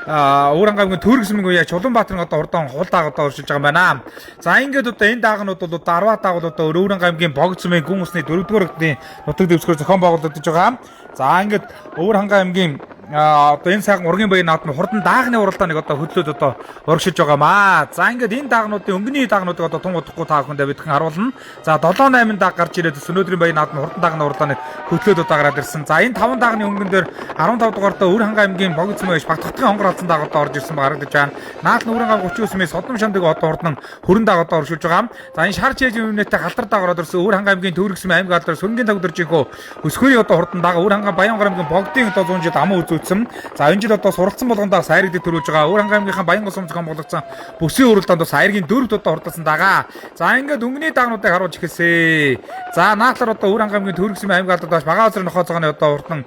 Өвөр хангай аймгийн Төрөг сүмийн үеэ Чулуунбаатарын одоо хурдан хул дааг одоо оршиж байгаа юм байна. За ингээд одоо энэ даагнууд бол одоо 10 дааг бол одоо Өвөр хангай аймгийн Богд сүмийн гүн усны 4-р өргөдний нутаг дэвсгэр зохион байгуулагдаж байгаа. За ингээд Өвөр хангай аймгийн одоо энэ сайхан ургийн баяр наадам хурдан даагны уралдааныг одоо хөдлөөд одоо урагшиж байгаамаа. За ингээд энэ даагнуудын өнгөний даагнуудыг одоо тун удахгүй та бүхэндээ бидхэн харуулна. За 7 8 дааг гарч ирээд өнөөдрийн баяр наадам хурдан даагны уралдааныг хөтлөөд одоо гараад ирсэн. За энэ 5 даагны өнгөн дээр 15 дугаартай Өвөр хангай аймгийн Богд сүмээс Батхтахын хонгор алдсан дааг одоо орж ирсэн ба харагдаж байна. Наал нь Өвөр хангай 39 сүмээс Содом шамдаг одоо хурдан хөрөн дааг одоо оршуулж байгаа. За энэ шар чээж өмнөтэй галдар дааг ороод ирсэн Өвөр хангай аймгийн Төвөрг сүмийн аймгийн алдар Сүрэнгийн тавдэржийнхөө өсгөрийн одоо хурдан дааг Өвөр хангай Баянгар аймгийн Богдын одоо 100 жил аман үзүүлсэн. За энэ жил одоо суралцсан болгондоо сайрагдыг төрүүлж байгаа. Өвөр хангай аймгийнхаа Баянгол сум зохион болгосон бүсийн уралдаанд бас айргийн дөрөвд одоо хурдалсан дагаа. За ингээд өнгөний даагнуудыг харуулж эхэлсэн. За наадлаар одоо Өвөр хангай аймгийн Төвөрг сүмийн аймгийн алдар доош Багаан газрын нохоо цагааны одоо хурдан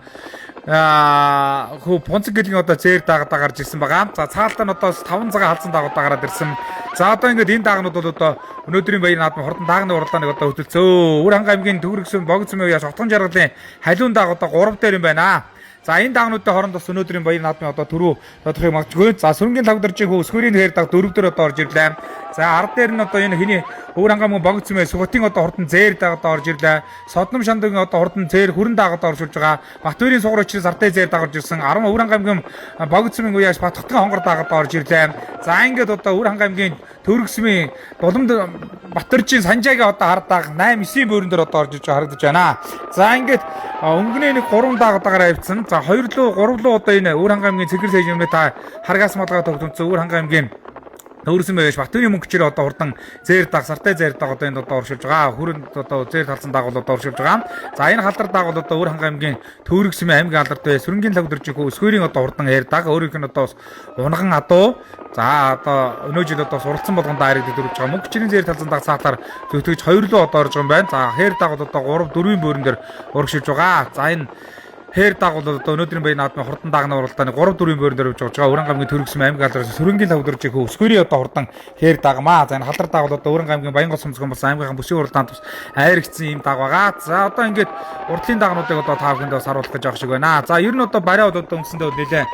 хөө Пунцэг гэлгийн одоо зээр даагаад гарч ирсэн байгаа. За цаалтаа нь одоо 5 цагаан халдсан даагуудаа гараад ирсэн. За одоо ингээд энэ даагнууд бол одоо өнөөдрийн баяр наадам хурдан даагны уралдааныг одоо хөтөлцөө. Өвөр хангай аймгийн Төвөрг сүм Богд сүмийн үеэс Отгон жаргалын халиун дааг одоо 3 дээр юм байна. За энэ даагнуудын хооронд бас өнөөдрийн баяр наадмын одоо түрүү тодорхой магадгүй. За Сүрэнгийн тавдаржийн хүү өсгөрийн хээр даг 4 дээр одоо орж ирлээ. За ард дээр нь одоо энэ хиний Өвөр хангай аймгийн Богд сүмээс Сүхбатын одоо хурдан зээр даг одоо орж ирлээ. Содном шандагийн одоо хурдан зээр хүрэн даг одоо оршуулж байгаа. Батөрийн сугар очрын сартай зээр даг орж ирсэн. 10 Өвөр хангай аймгийн Богд сүмийн үеэс Батхтхан хонгор даг одоо орж ирлээ. За ингээд одоо Өвөр хангай аймгийн Төрөг сүмийн Дуламд Батөржийн Санжаагийн одоо хар даг 8 9-ийн бөөрөн дээр одоо орж иж байгаа харагдаж байна. За ингээд өнгөний нэг 3 даг одоо гараа явцсан. За 2 луу 3 луу одоо энэ Өвөр хангай аймгийн Цэнгэр цээж өмнө та харгас малгай тогтомцсон Өвөр хангай аймгийн Төрсөн байж Батөрийн мөнгөчөр одоо хурдан зээр даг сартай зээр даг одоо энд одоо оршуулж байгаа. Хүрэн одоо зээр талсан дагуул одоо оршуулж байгаа. За энэ халдар дагуул одоо Өвөр хангай аймгийн Төвөрг сүмийн аймгийн алдарт бай Сүрэнгийн лавдэржих өсгөрийн одоо хурдан ээр даг өөрийнх нь одоо унган адуу. За одоо өнөө жил одоо суралцсан болгонд айрагддаг дөрвж байгаа. Мөнгөчрийн зээр талсан даг цаатлаар зүтгэж 2 луу одоо орж байгаа юм байна. За хээр дагуул одоо 3 4-ийн бөөрөн дээр урагшилж байгаа. За энэ Хээр дагуул одоо өнөөдрийн баяр наадмын хурдан даагны уралдааны 3 4-ийн бөөрөн дээр явж байгаа. Өвөр хангай аймгийн Төрөг сүм аймгийн алдараас Сүрэнгийн тавдэржих өсгөрийн одоо хурдан хээр дагмаа. За энэ халдар дагуул одоо Өвөр хангай аймгийн Баянгол сум зохион болсон аймгийнхаа бүсийн уралдаанд бас айрагдсан юм даг байгаа. За одоо ингээд урдлын дагнуудыг одоо та бүхэнд бас харуулах гэж байгаа шиг байна. За ер нь одоо бариад одоо үндсэндээ нэлээ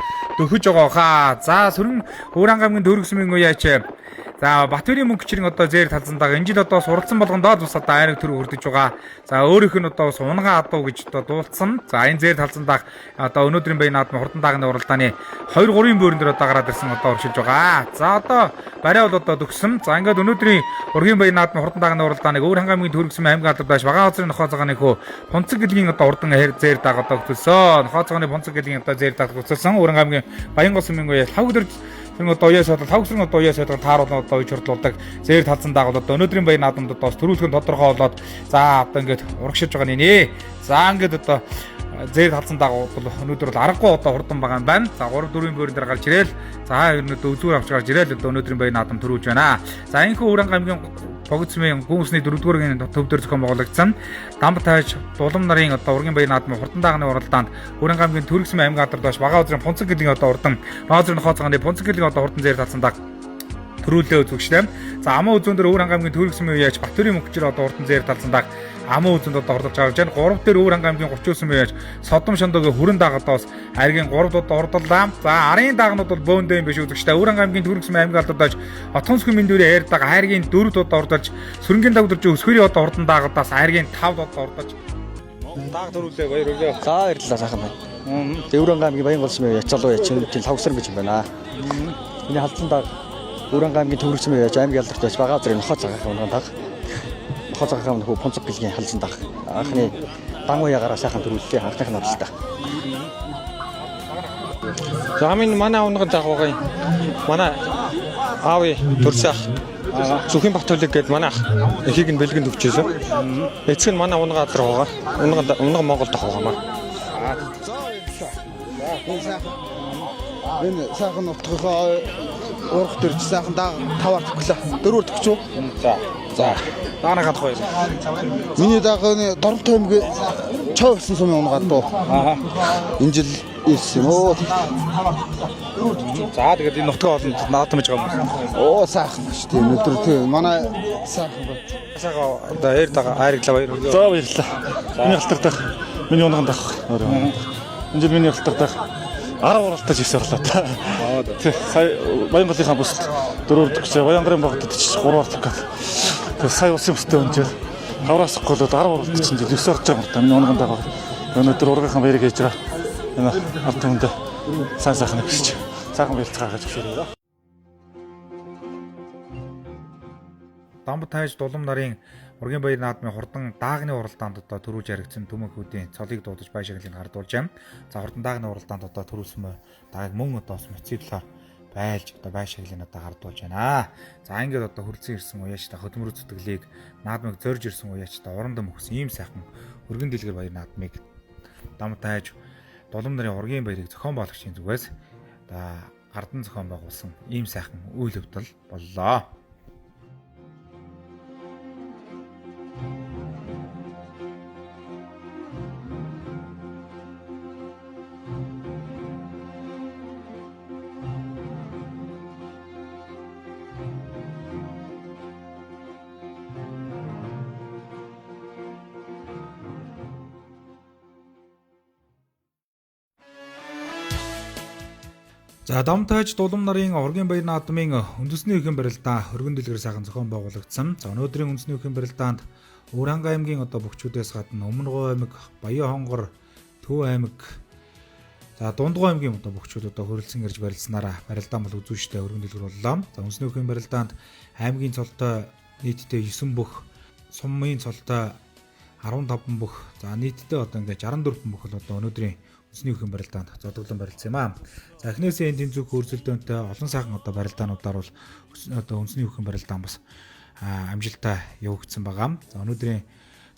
дөхөж байгаа хаа. За Сүрэн Өвөр хангай аймгийн Төрөг сүмийн үеач За Батөрийн мөнгөчрийн одоо зээр талзан даг энэ жил одоо суралцсан болгондоо л бас одоо айраг төр хүрдэж байгаа. За өөрийнх нь одоо бас унгаан адуу гэж одоо дуулсан. За энэ зээр талзан даг одоо өнөөдрийн баяр наадмын хурдан дагны уралдааны 2 3-ын бөөрөн дээр одоо гараад ирсэн одоо уршилж байгаа. За одоо барай бол одоо төгссөн. За ингээд өнөөдрийн ургийн баяр наадмын хурдан дагны уралдааныг Өвөр хангай аймгийн Төрөг сүмийн аймгийн алдар дааш Багаан газрын нохоо цагааны хөө Пунцэг гэлгийн одоо урдан зээр даг одоо хөтөлсөн. Нохоо цагааны Пунцэг гэлгийн одоо зээр даг хөтөлсөн. Өвөр хангай аймгийн Баянгол сүмийн үе лавг дөрж тэр одоо уяа сойдол лавг сэрэн одоо уяа сойдол тааруулна одоо үе чурдлуулдаг зээр талзан дагуул одоо өнөөдрийн баяр наадамд одоо төрүүлэх нь тодорхой болоод за одоо ингээд урагшиж байгаа нэ. За ингээд одоо зээр талзан дагуул бол өнөөдөр бол аргагүй одоо хурдан байгаа юм байна. За 3 4-ийн бөөрөн дээр гарч ирээл за ер нь одоо үзүүр авч гарч ирээл одоо өнөөдрийн баяр наадам төрүүлж байна. За энэхүү Өвөр хангай аймгийн Богд сүмийн гүн усны 4-р төв дээр зохион байгуулагдсан Дамб тааж Дулам нарын одоо ургийн баяр наадмын хурдан дагны уралдаанд Өвөр хангай аймгийн Төрөг сүмийн аймгийн алдар доош Багаан газрын Пунцэг гэлгийн одоо урдан Ноозрын нохоо цагааны Пунцэг гэлгийн одоо хурдан зээр талзан даг төрүүлээ үзэгчлээ. За аман үзүүн дээр Өвөр хангай аймгийн Төрөг сүмийн үеэж Батөрийн мөнгөчөр одоо урдан зээр талзан даг аман үзэнд одоо ордолж гарч байна. 3 дээр Өвөр хангай аймгийн 39 үеэж Содом шондогийн хүрэн даг одоо бас аргийн 3 одоо ордоллаа. За арын дагнууд бол бөөндөө юм биш үзэгчтэй. Өвөр хангай аймгийн Төрөг сүмийн аймгийн алдар доош Отхон сүмийн мэндүүрийн аяр даг айргийн 4 одоо ордолж Сүрэнгийн даг өдөржин өсгөрийн одоо урдан дагаас айргийн 5 одоо ордолж даг төрүүлээ баяр хүргэе. За баярлалаа сайхан байна. Өвөр хангай аймгийн Баянгол сүмийн ячаалуу ячин лавг сэрэн гэж юм байна. Миний халдсан даг Өвөр хангай аймгийн Төрөг сүмийн яж аймгийн алдарт яж Багаан газрын нохоо цагаан унган даг. Нохоо цагаан нөхөө Пунцэг гэлгийн халдсан даг. Анхны дан уяагаараа сайхан төрүүллээ анхных нь оролцоо. За минь манай унган дагуугын манай аавын төрсөн ах Зүхийн Батүлэг гээд манай ах эхийг нь бэлгэнд өгчээсэн. Эцэг нь манай унган алдар байгаа. Унган Монголд байгаа маа. Энэ сайхан нутгийнхаа урах дөрж сайхан даг 5-аар төгөлөө. 4-өр төгч үү? За. За. Даана гадах баяр. Миний дагны Доромтой аймгийн Чов гэсэн сумын унгаад дуу. Аа. Энэ жил ирсэн юм оо. За тэгээд энэ нутгийн олонд наадам гэж байгаа юм. Оо сайхан ба шүү дээ. Өнөөдөр тийм манай сайхан ба. Сайхан одоо аяр дага айрглаа баяр хүргэе. За баярлалаа. Миний алтар дах миний унган дах. Энэ жил миний алтар дах 10 уралтаж 9 орлоо та. Тэг сая Баянголынхаа бүсэлд 4-р төгсөө Баянгарын богдод ч 3-р төгсөө. Тэг сая усын бүстэй өнжил хавраас голоод 10 уралдаж чинь жил 9 орж байгаа юм та. Миний унган дах. Өнөөдөр ургийнхаа баярыг хийж байгаа. Энэ ард түмэндээ сайн сайхан өсөж сайхан баярлцгаа гэж хүсээрэй. Дамб тааж Дулам нарын ургийн баяр наадмын хурдан даагны уралдаанд одоо төрүүлж яригдсан түмэнхүүдийн цолыг дуудаж бай шагналыг хардуулж байна. За хурдан даагны уралдаанд одоо төрүүлсэн дааг мөн одоо бас мотоциклаар байлж одоо бай шагналыг одоо хардуулж байна. За ингээд одоо хүрэлцэн ирсэн уяачтай хөдөлмөр зүтгэлийг наадмыг зорж ирсэн уяачтай уран дэм өгсөн ийм сайхан өргөн дэлгэр баяр наадмыг Дамб тааж Дулам нарын ургийн баярыг зохион байгуулагчийн зүгээс одоо гардан зохион байгуулсан ийм сайхан үйл явдал боллоо. За Домтойж Дулам нарын ургийн баяр наадмын үндэсний үхэн барилдаа өргөн дэлгэр сайхан зохион байгуулагдсан. За өнөөдрийн үндэсний үхэн барилдаанд Өвөр хангай аймгийн одоо бөхчүүдээс гадна Өмнө Говь аймаг, Баян хонгор, Төв аймаг, за Дундгой аймгийн одоо бөхчүүд одоо хөрөлцөн ирж барилдсанараа барилдаан бол үзүүштэй өргөн дэлгэр боллоо. За үндэсний үхэн барилдаанд аймгийн цолтой нийтдээ 9 бүх, сумын цолтой 15 бүх, за нийтдээ одоо ингээд 64 бүх бол одоо өнөөдрийн үндэсний үхэн барилдаанд зодоглон барилцсан юм аа. За эхнээсээ энэ тэнцвэрх өрсөлдөөнтэй олон сайхан одоо барилдаануудаар бол одоо үндэсний үхэн барилдаан бас амжилттай явагдсан байгаа. За өнөөдрийн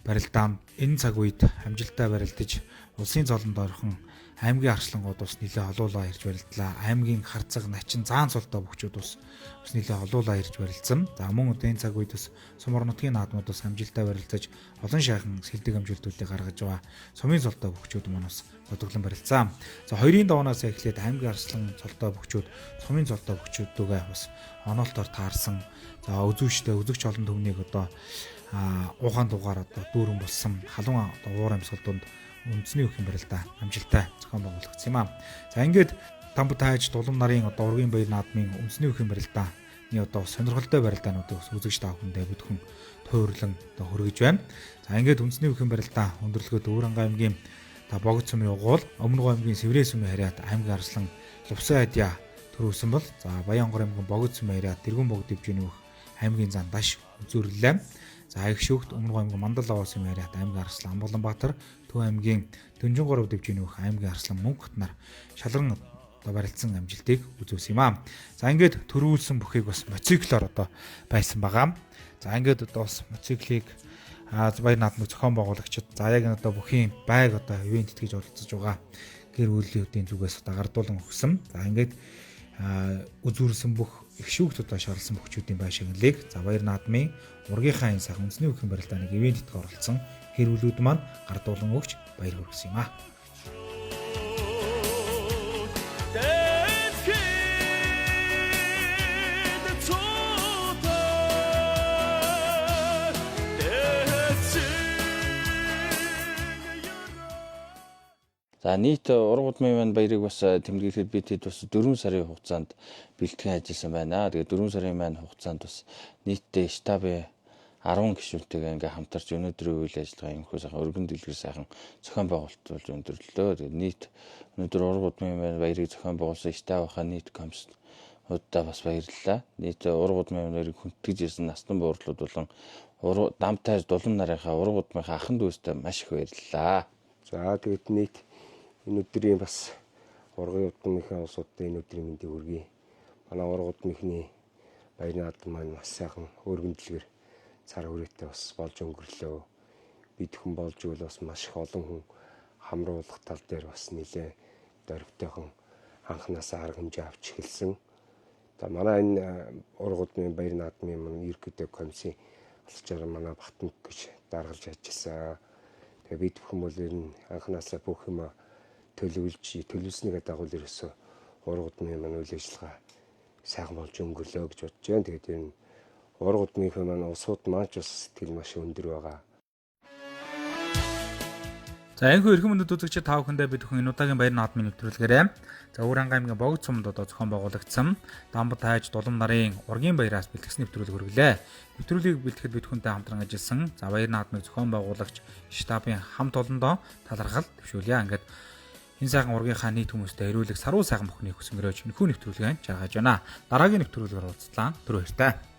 барилдаанд энэ цаг үед амжилттай барилдаж улсын цолонд орхон аймгийн арслангууд бас нэлээ олуулаа ирж барилдлаа. Аймгийн харцаг, начин, заан цолтой бөхчүүд бас нэлээ олуулаа ирж барилцсан. За мөн одоо энэ цаг үед бас сум орон нутгийн наадмууд бас амжилттай барилцаж олон шайхан сэлдэг амжилтуудыг гаргаж байгаа. Сумын цолтой бөхчүүд маань бас зодоглон барилцсан. За хоёрын давнаас эхлээд аймгийн арслан цолтой бөхчүүд, сумын цолтой бөхчүүдүүгээ бас оноолтоор таарсан. За үзүүштэй үзэгч олон түмнийг одоо ухаан дугаар одоо дүүрэн болсон халуун одоо уур амьсгал дунд үндэсний үхэн барилдаа амжилттай зохион байгуулагдсан юм аа. За ингээд Дамб тааж Дулам нарын одоо ургийн баяр наадмын үндэсний үхэн барилдаа одоо сонирхолтой барилдаануудыг бас үзэгч та бүхэндээ бүхэн тойрлон одоо хөргөж байна. За ингээд үндэсний бүхэн барилдаа өндөрлөгөөд Өвөрангай аймгийн та Богд сумын угуул, Өмнө аймгийн Сэврээ сумын харьяат аймгийн арслан Лувсан айдя төрүүлсэн бол за Баян-Онгор аймгийн Богд сумын харьяат Дэргүн богд дэвжээний бүх аймгийн зан даш үзүүрлээ. За их шүүхт Өмнө аймгийн Мандал аваа сумын харьяат аймгийн арслан Амгаланбаатар, Төв аймгийн Дөнжин 3 дэвжээний бүх аймгийн арслан Мөнх-Батнар шалран одоо барилцсан амжилтыг үзүүлсэн юм аа. За ингээд төрүүлсэн бүхийг бас мотоциклоор одоо байсан байгаа. За ингээд одоо бас мотоциклыг баяр наадмыг зохион байгуулагчид за яг энэ одоо бүхийн байг одоо ивент итгэж оролцож байгаа гэр бүлүүдийн зүгээс одоо гардуулан өгсөн. За ингээд үзүүрсэн бүх их шүүгт одоо шаарлсан бөхчүүдийн бай шагналыг за баяр наадмын ургийнхаа энэ сайхан үндэсний бүхэн барилдааныг ивент итгэж оролцсон гэр бүлүүд маань гардуулан өгч баяр хүргэсэн юм аа. За нийт уран удмын маань баярыг бас тэмдэглэхэд би тэд бас 4 сарын хугацаанд бэлтгэн ажилласан байна. Тэгээд 4 сарын маань хугацаанд бас нийтдээ штабын 10 гишүүнтэйгээ ингээ хамтарч өнөөдрийн үйл ажиллагаа юмхүү сайхан өргөн дэлгэр сайхан зохион байгуулалт болж өндөрлөө. Тэгээд нийт өнөөдөр уран удмын маань баярыг зохион байгуулсан штабынхаа нийт комиссуудаа бас баярлалаа. Нийт уран удмын баярыг хүндэтгэж ирсэн настан буурлууд болон дамтай дулам нарынхаа уран удмынхаа ахан дүүстэй маш их баярлалаа. За тэгээд нийт энэ өдрийн бас ургын удмынхаа улсуудад энэ өдрийн мэндийг хүргэе. Манай урган удмынхны баяр наадам маань бас сайхан өргөндлөгөр цар хүрээтэй бас болж өнгөрлөө. Бид хүн болж ивэл бас маш их олон хүн хамруулах тал дээр бас нэлээ дөрвтойхон анханасаа арга хэмжээ авч эхэлсэн. За манай энэ урган удмын баяр наадмын маань ерөнхийдөө комиссийн алчаар манай Батмөнх гэж даргалж ажилласан. Тэгээ бид бүхэн бол ер нь анханасаа бүх юм төлөвлөж төлөвлөснийгээ дагуу ерөөсөө уран удмын маань үйл ажиллагаа сайхан болж өнгөрлөө гэж бодож байна. Тэгээд ер нь уран удмынхаа маань улсууд маань ч бас сэтгэл маш өндөр байгаа. За энэхүү эрхэм мөндөд үзэгчид та бүхэндээ бид бүхэн энэ удаагийн баяр наадмын нэвтрүүлгээрээ за Өвөр аймгийн Богд сумд одоо зохион байгуулагдсан Дамб тайж Дулам нарын ургийн баяраас бэлтгэсэн нэвтрүүлэг хүргэлээ. Нэвтрүүлгийг бэлтгэхэд бид бүхэнтэй хамтран ажилласан за баяр наадмыг зохион байгуулагч штабын хамт олондоо талархал дэвшүүлье. Ингээд энэ сайхан ургийнхаа нийт хүмүүстэй эрүүлэг саруу сайхан бүхний хүсэн өрөөж энэхүү нэвтрүүлгээ чаргаж байна. Дараагийн нэвтрүүлгээр уулзлаа. Түр баяртай.